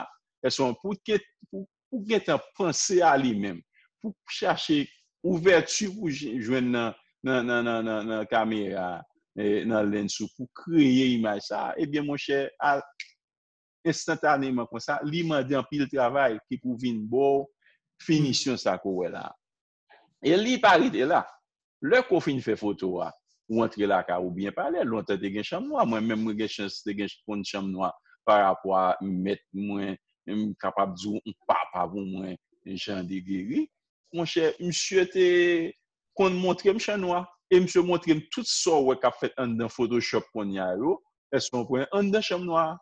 èske w pou, pou, pou gentan panse a li menm, pou chache ouvèti pou jwenn nan, nan, nan, nan, nan, nan kamera, eh, nan lens ou, pou kreye imaj sa, ebyen, monchè, al enstantaneman konsa, li mande anpil travay ki pou vin ba w finisyon sa ke w wè la. E li pa rete la. Lè ke w fin fè foto a, ou antre lakay ou byen pale, lontan te gen chanm nwa. Mwen menm, mwen gen chans te gen konn chanm nwa pa rapò a mèt mwen, m kapab di w, yon papa pou mwen, Jan de Guéry. Monchè, misye te konn montre m chanm nwa. E misye montre m tout sa w wè k ap fèt anndan Photoshop kounye a yo. Èske w konprann? Anndan chanm nwa.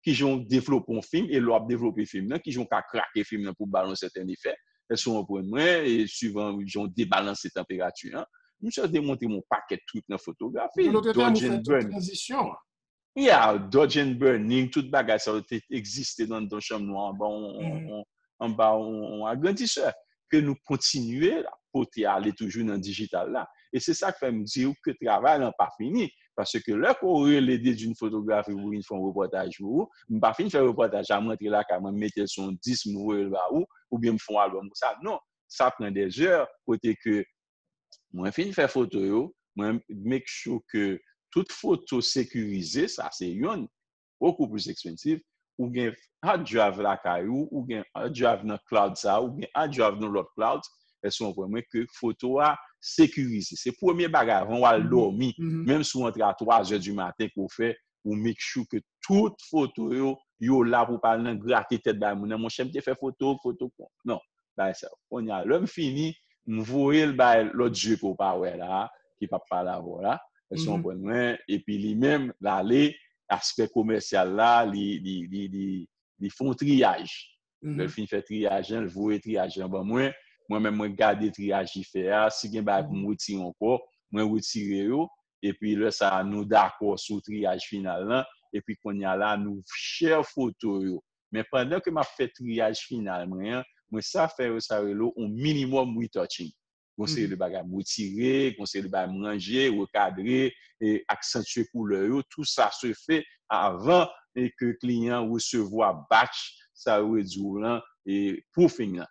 Kijan w devlope yon fim, e lè w ap devlope fim nan, kijan w ka krake fim nan pou ba l yon sèten efè. Èske w konprann mwen? E swivan jan w debalanse tanperati an. Misye te montre m yon pakèt trik nan fotografi. Dodge and burn. Yeah, dodge and burning, tout bagay sa yo te egziste nan, nan chanm nwa anba yon, yon, anba yon, yon agrandisè ke nou kontinye pote ale toujou nan dijital la. E se sa k fè m di w ke travay lan pa fini. Paske lè ke w rele Dedjine Fotografi pou vin fè yon repòtaj pou ou, m pa fin fè repòtaj la, m rantre lakay mwen, m mete l sou yon disk, m voye l ba ou, oubyen m fè yon albòm pou sa. Non, sa pran dèzè, kote ke mwen fin fè foto yo, mwen make sure ke tout foto sekirize, sa se yonn, beaucoup plus expensive, ou gen hard drive lakay ou, ou gen hard drive nan cloud sa, ou gen hard drive nan lòt cloud, èske w konprann mwen ke foto a sekirize. Se premye bagay avan w al dòmi, menm si w antre a twa zè di maten ke w fè, ou make sure ke tout foto yo, yo la pou pa al nan grate tèt bay moun nan. Monchè, m te fè foto, foto, non. Bagay sa yo. Kounye a, lè m fini, m voye l bay lòt zye ke w pa wè la, ki p ap pale avè w la. Èske w konprann mwen? Epi li menm, l ale, aspè komèsyal la, li, li, li, li, li fè yon triyaj. Lè l fin fè triyaj lan, l voye triyaj lan ban mwen. Mwen menm, mwen gade triyaj li fè a. Si gen bagay pou m retire ankò, mwen retire yo. Epi lè sa a, nou dakò sou triyaj final lan. Epi kounye a la, nou share foto yo. Men pandan ke m ap fè triyaj final mwen an, mwen sa fè yo sa rele yon minimum retouching. Gon seri de bagay m retire, gon seri de bagay m ranje, rekadre, e aksantye koulè yo, tout sa se fè avan e ke kliyan resevwa batch sa yo redi w lan e proofing lan.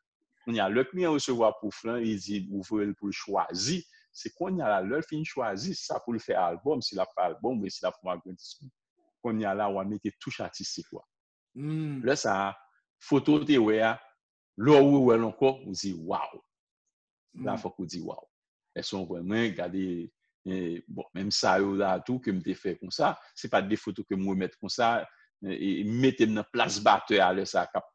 Kounye a, lè kliyan resevwa proof lan, li di ou voye l pou l chwazi. Se kounye a la, lè l fin chwazi, sa pou l fè albòm, si l ap fè albòm, oubyen si l ap fè yon agrandisman. Kounye a la, w a mete touch atistik ou a. Lè sa a, foto w te wè a, lè w rewè l ankò, ou di, waw! La, fòk ou di, waw! Èske w konprann mwen? Gade, eh, bon, menm sa yo la tou ke m te fè konsa, se pa de foto ke m remèt konsa, eh, e m mete m nan plas batè a lè sa a k ap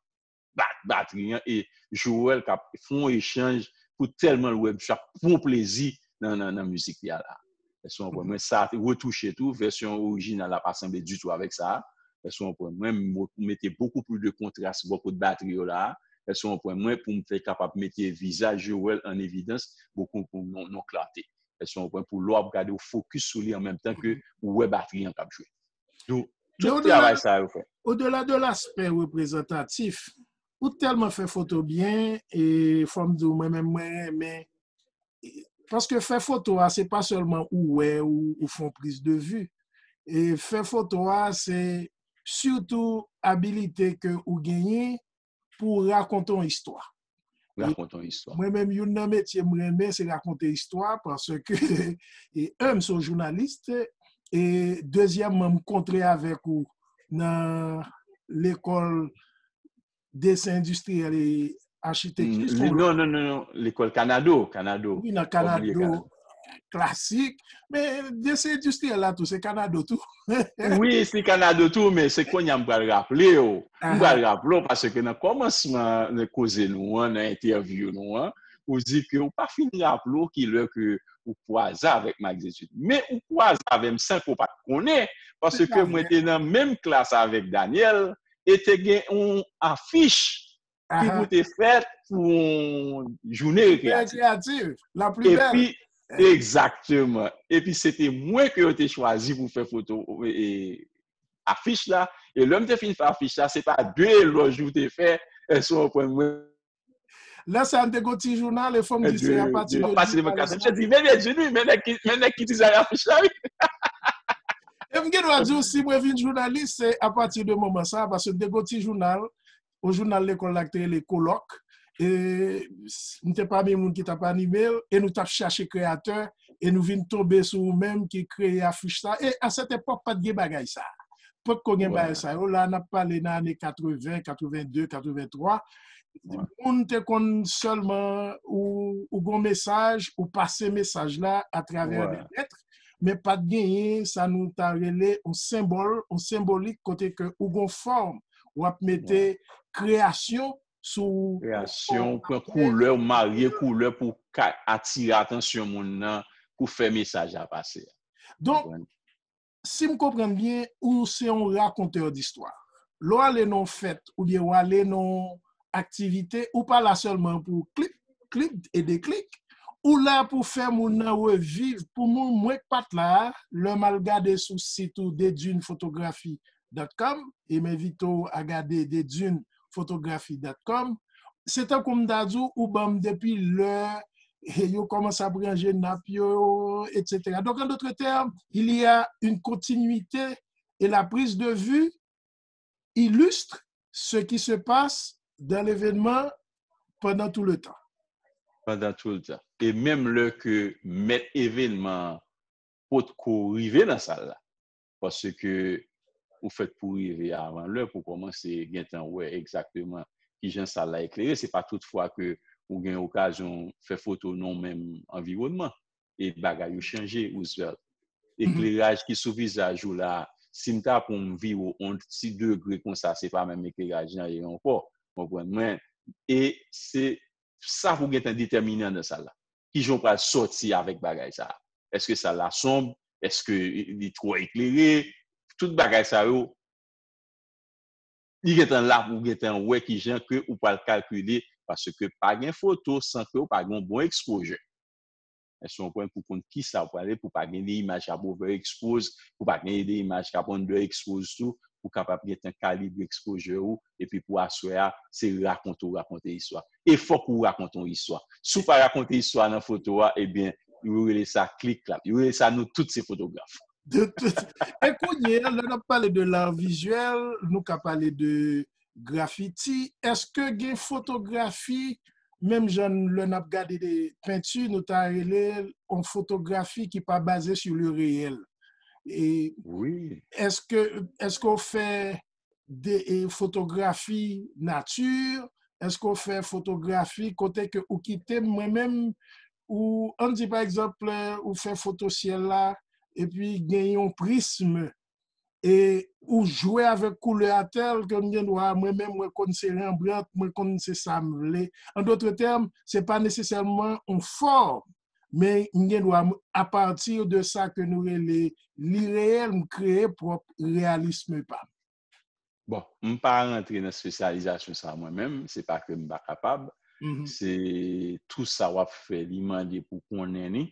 bat batri an, e Joel k ap fè yon echanj pou tèlman l wè misye ap pran plezi nan, nan, nan mizik li a la. Èske w konprann mwen? Sa retouche tou, vèsyon orijinal la pa sanble ditou avèk sa a. Èske w konprann mwen? M mete beaucoup plus de contraste bò kot batri yo la a. Èske w konprann mwen? Pou m te kapab mete vizaj Joel an evidans beaucoup pou yon, yon klate. Èske w konprann? Pou lè w ap gade, ou fokis sou li an menm tan ke ou wè batri an k ap jwe. Donk, tout travay sa yo fè. Au-delà de l'aspect reprezantatif, ou tèlman fè foto byen, e fò m di w, mwen menm, mwen renmen, Paske fè foto a, se pa sèlman ou wè, ou, ou fè yon priz de vi. E fè foto a, se sitou abilite ke ou genyen pou rakonte yon istwa. Rakonte yon istwa. Mwen menm, youn nan metye m renmen, se rakonte istwa, paske, e, un, m se yon jounalis, e, dezyèmman, m kontre avèk ou nan lekòl desen endistriyèl e achitekti. Non, non, non, non, lekòl Kanado, Kanado. Wi, nan Kanado klasik. Men desen endistriyèl la tou, se Kanado tou. Wi, se Kanado tou, men se kounye a m pral raple w. M pral raple w, paske nan kòmansman nan koze nou an, nan entèvyou nou an, ou di ke ou pa fin raple w kilè ke ou kwaze avèk Max Etid. Men ou kwaze avè m san ke w pa t konnen, paske mwen te nan menm klas avèk Daniel, e te gen yon afich ki pou te fèt pou yon jounen rekreyatif. Epi, egzakteman. Epi se te mwen ke yo te chwazi pou fè foto, e, afich la. E lè m te fin fè afich la, se pa de elòj ou te fè, èske w konprann mwen? Lè sa a, m te gon ti jounal, e fò m di se apati de jounal sa. Mwen te di, men, men, men, men nèg ki, men nèg ki dizay afich la, wi. E m gen dwa di w, si mwen vin jounalis, se apati de moman sa a, paske m te gon ti jounal, yon jounal lekòl la ki te rele Kolòk. E m te pami moun ki t ap anime l, e nou t ap chache kreyatè, e nou vin tonbe sou ou menm ki kreye afich sa. E a sèt epòk, pa t gen bagay sa. Potko gen bagay sa yo. La, n ap pale nan ane katreven, katreven de, katreven twa. Moun te konn sèlman ou, ou gon mesaj, ou pase mesaj la atravè de lèt, men pa t genyen sa nou ta rele yon senbòl, yon senbolik kote ke ou gon fòm, w ap mete kreyasyon sou kreyasyon, ou pran koulè, ou marye koulè pou ka atire atansyon moun nan, pou fè mesaj la pase. Donk, si m konprann byen, ou se yon rakontè distwa. Lè w ale nan yon fèt, oubyen w ale nan yon aktivite, ou pa la sèlman pou klip, klip e deklik. Ou la pou fè moun nan reviv. Pou moun, mwen k pa t la a, lè m al gade sou sit ou, dedune photographie dot com, e m envite w a gade dedune photographie dot com, se tankou m ta di w, ou ban m depi lè yo kòmanse ap ranje nap yo, et cetera. Donc, en d'autres termes, il y a une continuité et la prise de vue illustre ce qui se passe dans l'événement pendant tout le temps. Pandan tou le tan. E menm lè ke mèt evènman an potko rive nan sal la, paske ou fèt pou rive avan lè pou kòmanse gentan wè egzakteman kijan sal la eklere. Se pa tout fwa ke ou gen okazyon fè foto nan menm anviwònman. E bagay yo chanje, Roosevelt. Ekleraj ki sou vizaj ou la, si m ta pran m vire w yon ti degre konsa, se pa menm ekleraj lan ye ankò. Konprann mwen? E se sa pou gentan detèmine anndan sal la. Kijan w pral sòti avèk bagay sa a? Èske sal la sonb? Èske li twò eklere? Tout bagay sa yo, li gentan la pou gentan wè kijan ke ou pral kalkile, paske pa gen foto san ke ou pa gen yon bon exposure. Èske w konprann? Pou konn kisa ou prale, pou pa gen de imaj k ap overexpose, pou pa gen de imaj k ap underexpose tou, pou kapab gentan kalibre exposure ou, epi pou aswè a, se rakonte w rakonte istwa. E fòk ou rakonte yon istwa. Si w pa rakonte istwa nan foto a, ebyen, yo rele sa klik klak. Yo rele sa nou tout se fotograf. De tout. E kounye a, lè n ap pale de l'art visuel, nou ka pale de grafiti. Èske gen fotografi, menm jan lè n ap gade de penti, nou ta rele l yon fotografi ki pa baze sou le reyèl? E èske, èske w fè de, e, fotografi nati? Èske w fè fotografi kote ke ou kite mwen menm, ou, ann di pa egzanp, ou fè foto syèl la, epi gen yon prism, e ou jwe avèk koulè a tèl ke m gen dwa, mwen menm, mwen konn se Rembrandt, mwen konn se sa m vle. An dotre tèm, se pa nesesèman yon fòm, men m gen dwa, apati de sa ke nou rele li reyèl, m kreye pwòp reyalism pa m. Bon, m pa rantre nan espesyalizasyon sa a mwen menm, se pa ke m pa kapab, se tou sa w ap fè, li mande pou konnen li.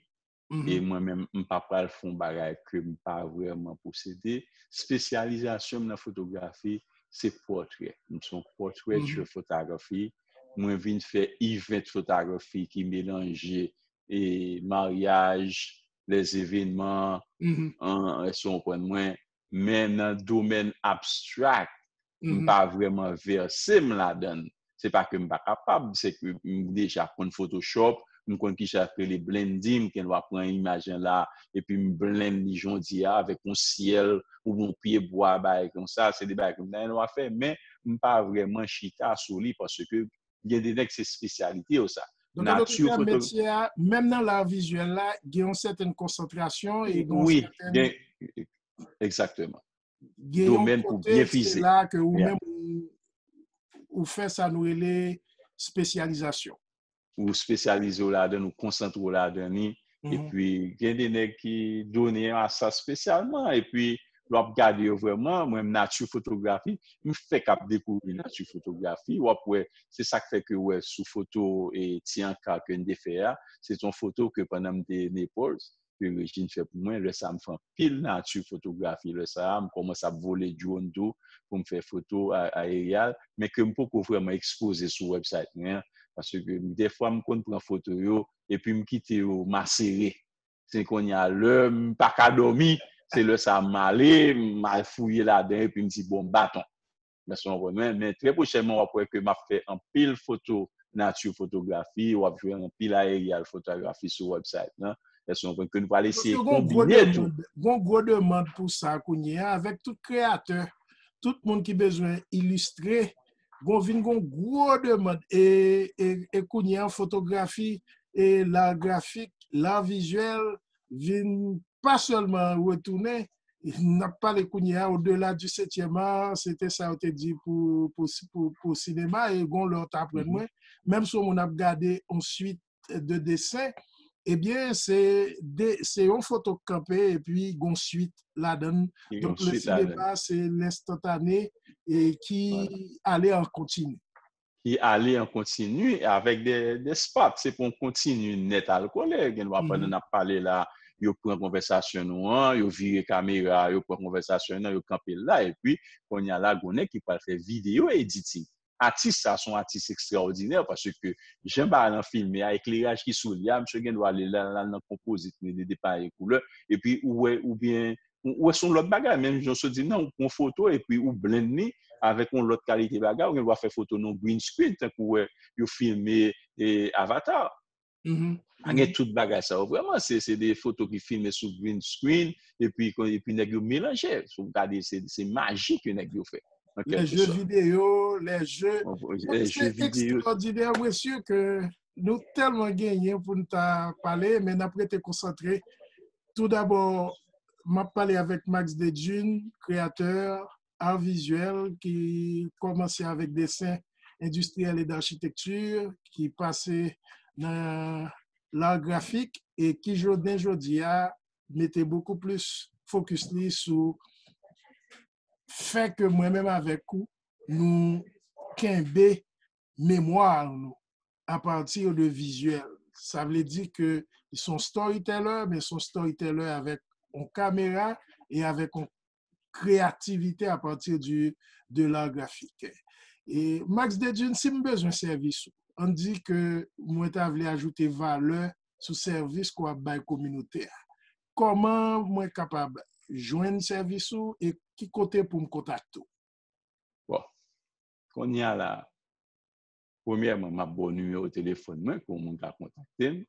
E mwen menm, m pa pral fè yon bagay ke m pa vrèman posede. Espesyalizasyon m nan fotografi, se pòtrè. M se yon portraiture photography. Mwen vin fè event photography ki melanje e maryaj, lèzevenman, èske w konprann mwen? Men nan domèn abstrak, m pa vrèman vèse m ladan l. Se pa ke m pa kapab, se ke m deja konn Photoshop, m konn kisa k rele blending, m gen dwa pran imaj lan la, epi m blend li jan w di a, avèk yon syèl, oubyen yon pye bwa, bagay konsa, se de bagay ke m ta gen dwa fè, men m pa vrèman chita sou li, paske gen de nèg se espesyalite yo sa. Donk, an dòt tè, metye a, menm nan lar vizyèl la, gen yon sètèn konsantrasyon e gen yon sètèn... Wi, egzakteman. Gen yon domèn pou byen fize. Gen yon kote, se la ke ou menm ou, ou fè sa nou rele espesyalizasyon. Ou espesyalize w ladan l, ou konsantre w ladan li. Epi, gen de nèg ki donnen a sa espesyalman. Epi, lè w ap gade yo vrèman, mwen, nati fotografi, m fèk ap dekouvri nati fotografi. W ap wè, se sa k fè ke w wè sou foto e Ti Anka ke n te fè a, se t on foto ke pandan m te Naples, ke Regine fè pou mwen. Lè sa a, m fè anpil nati fotografi. Lè sa a, m kòmanse ap vole drone tou pou m fè foto a- aeryal, men ke m poko vrèman ekspoze sou website mwen an, paske dèfwa m konn pran foto yo, epi m kite yo masere. Se kounye a, lè m pa ka dòmi, se lè sa a m ale, m al fouye ladan, epi m di, "Bon, baton." Èske w konprann mwen? Men trè pwochènman, w ap wè ke m ap fè anpil foto nati fotografi, w ap jwenn anpil aeryal fotografi sou website lan. Èske w konprann ke nou pral eseye konbine tou? Gon gwo demann pou sa kounye a, avèk tout kreyatè, tout moun ki bezwen ilistre, gon vin gon gwo demann. E, e, e kounye a, fotografi, e lar grafik, lar vizyèl, vin pa sèlman retounen, n ap pale kounye a, au-delà du septième art, se te sa yo te di pou, pou, pou, pou sinema, e gon lè w t aprann mwen, menm si yon moun ap gade yon swit de desen, ebyen, se de, se yon foto k kanpe, epi gon swit ladan l. Donk, le sinema, se lenstantane e ki ale an kontini. Ki ale an kontini avèk de, de spot. Se pa yon kontini nèt al kole. Gen dwa pandan n ap pale la, yo pran konvèsasyon nou an, yo vire kamera, yo pran konvèsasyon nou an, yo kanpe l la, epi kounye a la, gon nèg ki pral fè videyo editing. Atis sa, se yon atis ekstraòdinè, paske jan bagay lan filme a, ekleraj ki sou li a, misye gen dwa ale la, la nan konpozit, mete de panye koulè, epi ou wè, oubyen ou, ou wè se yon lòt bagay, menm jan w sot di m nan, ou pran foto epi ou blend li avèk yon lòt kalite bagay, ou gen dwa fè foto nan green screen, tankou w wè yo filme e, Avatar. A gen tout bagay sa yo, vrèman, se, se de foto ki filme sou green screen, epi, epi nèg yo melanje. Si w gade, se, se maji ke nèg yo fè, an kèlke sòt. Les jeux vidéo, les jeux, se ekstraòdinè, mesye, ke nou tèlman genyen pou n ta pale, men n ap rete konsantre. Toudabò, m ap pale avèk Max Dedjune, kreyatè, ar vizyèl, ki kòmanse avèk desen endistriyèl e d'architecture, ki pase nan lar grafik, e ki jounen jodi a mete bokou plis fokis li sou fè ke mwen menm avèk ou, nou kenbe memwa nou apati de vizyèl. Sa vle di ke li se yon storyteller, men se yon storyteller avèk yon kamera e avèk yon kreyativite apati du, de lar grafik. E Max Dedjune, si m bezwen sèvis ou, ann di ke mwen ta vle ajoute valè sou sèvis ke w ap bay kominote a. Kòman mwen kapab jwenn sèvis ou e ki kote pou m kontakte w? Bon, kounye a la, premyèman, m ap ba w nimewo telefòn mwen pou yon moun ka kontakte m,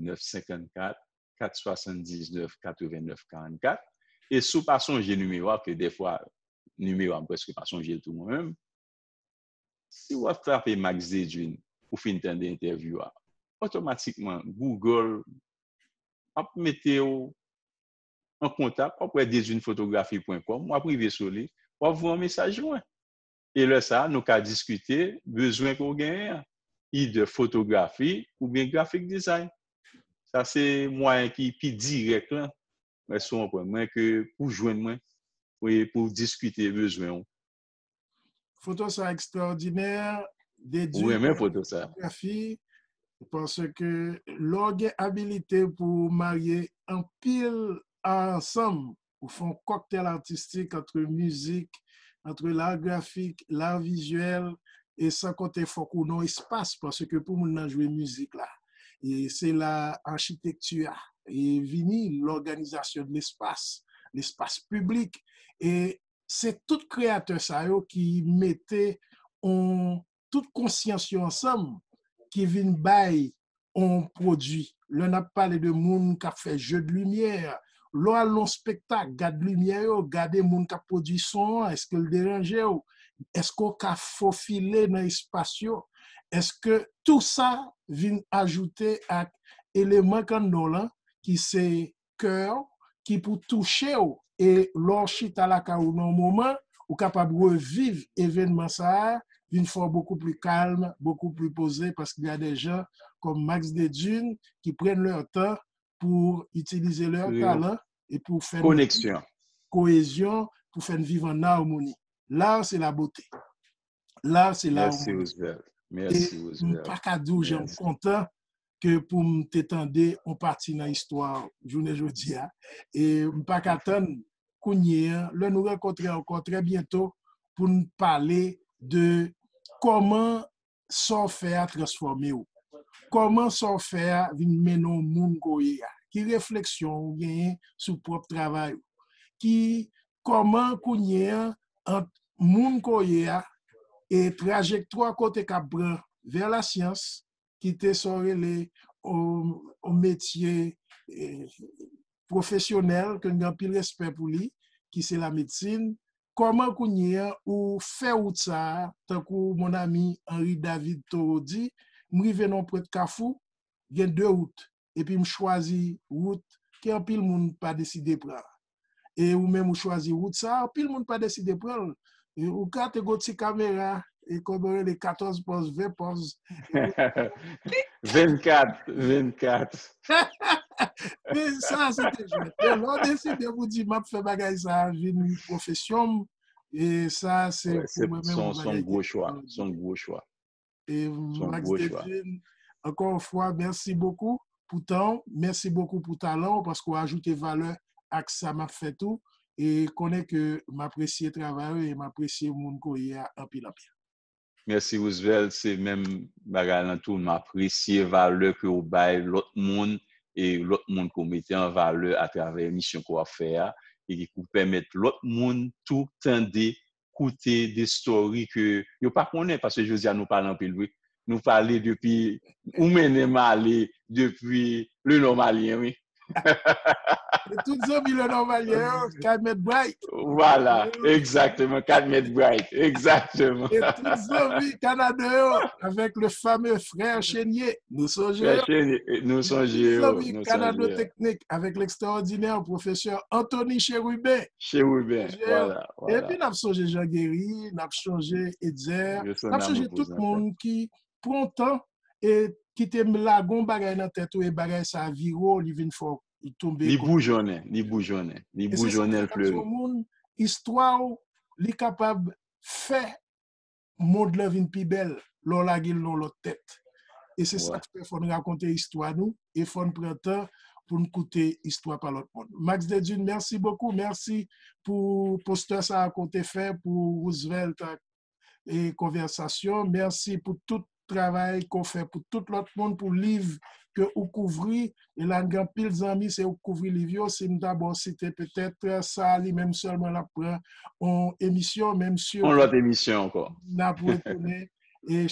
nèf senkannkat, kat swasanndiznèf, katrevennnèf, karannkat. E si w pa sonje nimewo a, ke dèfwa nimewo a m prèske pa sonje l tou mwen menm, si w ap tape Max Dedjune, ou fin tande entèvyou a, otomatikman, Google ap mete w an kontak, w ap wè dedjune fotografi pwen kòm, w ap rive sou li, w ap voye yon mesaj mwen. E lè sa a, nou ka diskite bezwen ke w genyen an, either fotografi oubyen graphic design. Sa se mwayen ki pi dirèk lan, èske w konprann mwen, ke pou jwenn mwen, wi, pou diskite bezwen w. Foto sa ekstraòdinè, dedui fotografi, paske lè w gen abilite pou w marye anpil a ansanm, ou fè yon kòktèl atistik ant mizik, ant lar grafik, lar vizyèl, e san konte fòk ou nan yon espas, paske pou moun nan jwe mizik la, E se la achitekti a e vini, lòganizasyon de lespas, lespas piblik. E se tout kreyatè sa yo ki mete on, tout konsyans yo ansanm, ki vin bay on pwodui. Lè n ap pale de moun k ap fè je de limyè, lè w al nan yon spektak, gad limyè yo, gade moun k ap pwodui son an, èske l deranje w? Èske w ka fofile nan espas yo? Èske tou sa vin ajoute ak eleman kanno lan, ki se kè w, ki pou touche w, e lè w chita lakay ou nan yon moman, ou kapab reviv evènman sa a, vin fè w bokou pli kalm, bokou pli poze, paske y a des gens comme Max Dedune qui prennent leur temps pour utiliser leur talent et pour fè n viv koyezyon, pou fè n viv an amoni. L'art, c'est la beauté. L'art, c'est la harmonie. E m pa ka di w jan m kontan ke pou m te tande yon pati nan istwa jounen jodi a. E m pa ka tann kounye a, lè nou rankontre ankò trè byento, pou n pale de kòman sa w fè a transfòme w. Kòman sa w fè a vin mennen w moun ke w ye a? Ki refleksyon ou genyen sou pwòp travay ou? Ki, kòman kounye a, ant moun ke w ye a e trajektwa ke w te ka pran vè lasyans, ki te sa w rele o, o metye e, pwofesyonèl, ke n gen anpil respè pou li, ki se lamedsin, kòman kounye a ou fè wout sa a, tankou mon ami Henri David Thoreau di, m rive nan yon pwent kafou, gen de wout, epi m chwazi wout ke anpil moun pa deside pran. E ou menm ou chwazi wout sa a, anpil moun pa deside pran l. E ou ka te gon ti kamera, e kòman rele, katòz pòz, ven pòz. Vennkat, vennkat. Men sa, se te jwèt. E lè w deside pou di, "M ap fè bagay sa a vin pwofesyon m," e sa, se pou mwen menm, yon bagay ki ekstraòdinè. Se yon gwo chwa. E Max Dedune, ankò yon fwa, mèsi bokou pou tan w, mèsi bokou pou talan w, paske w ajoute valè ak sa m ap fè tou. E konnen ke m apresye travay ou e m apresye moun ke w ye a anpil, anpil. Mèsi Roosevelt, se menm bagay lan tou, m apresye valè ke w bay lòt moun e lòt moun ke w mete an valè atravè emisyon ke w ap fè a e ki pou pèmèt lòt moun tou tande, koute de story ke yo pa konnen, paske jodi a nou pale anpil, wi. Nou pale depi, ou mennen m ale depi le nòmalyen, wi. E tout zanmi le nòmalyen yo, Kat Mèt Bright. Vwala, egzakteman, Kat Mèt Bright, egzakteman. E tout zanmi Kanada yo, avèk le fameux frè Chénier, nou sonje yo. Frè Chénier, nou sonje yo. Tout zanmi Kanado Teknik, avèk lekstraòdinè pwofesè Anthony Chérubin. Chérubin, vwala, vwala. Epi n ap sonje Jean Guéry, n ap sonje Etzer, n ap sonje tout moun ki pran tan e ki te lage yon bagay nan tèt ou e bagay sa a vire w, li vin fè w tonbe. Li boujonnen, li boujonnen, li boujonnen, l fleri. Moun, istwa w, li kapab fè mond lan vin pi bèl lè w lage l nan yon lòt tèt. E se sa k fè fò n rakonte istwa nou e fò n pran tan pou n koute istwa pa lòt moun. Max Dedune, mèsi bokou. Mèsi pou postè sa a ke w te fè pou Roosevelt ak e konvèsasyon. Mèsi pou tout travay ke w fè pou tout lòt moun, pou liv ke ou kouvri. E la n gen anpil zanmi, se ou k kouvri liv yo. Si m ta ba w site petèt sa li menm sèlman, l ap pran yon emisyon, men m si ke yon lòt emisyon ankò, n ap retounen. E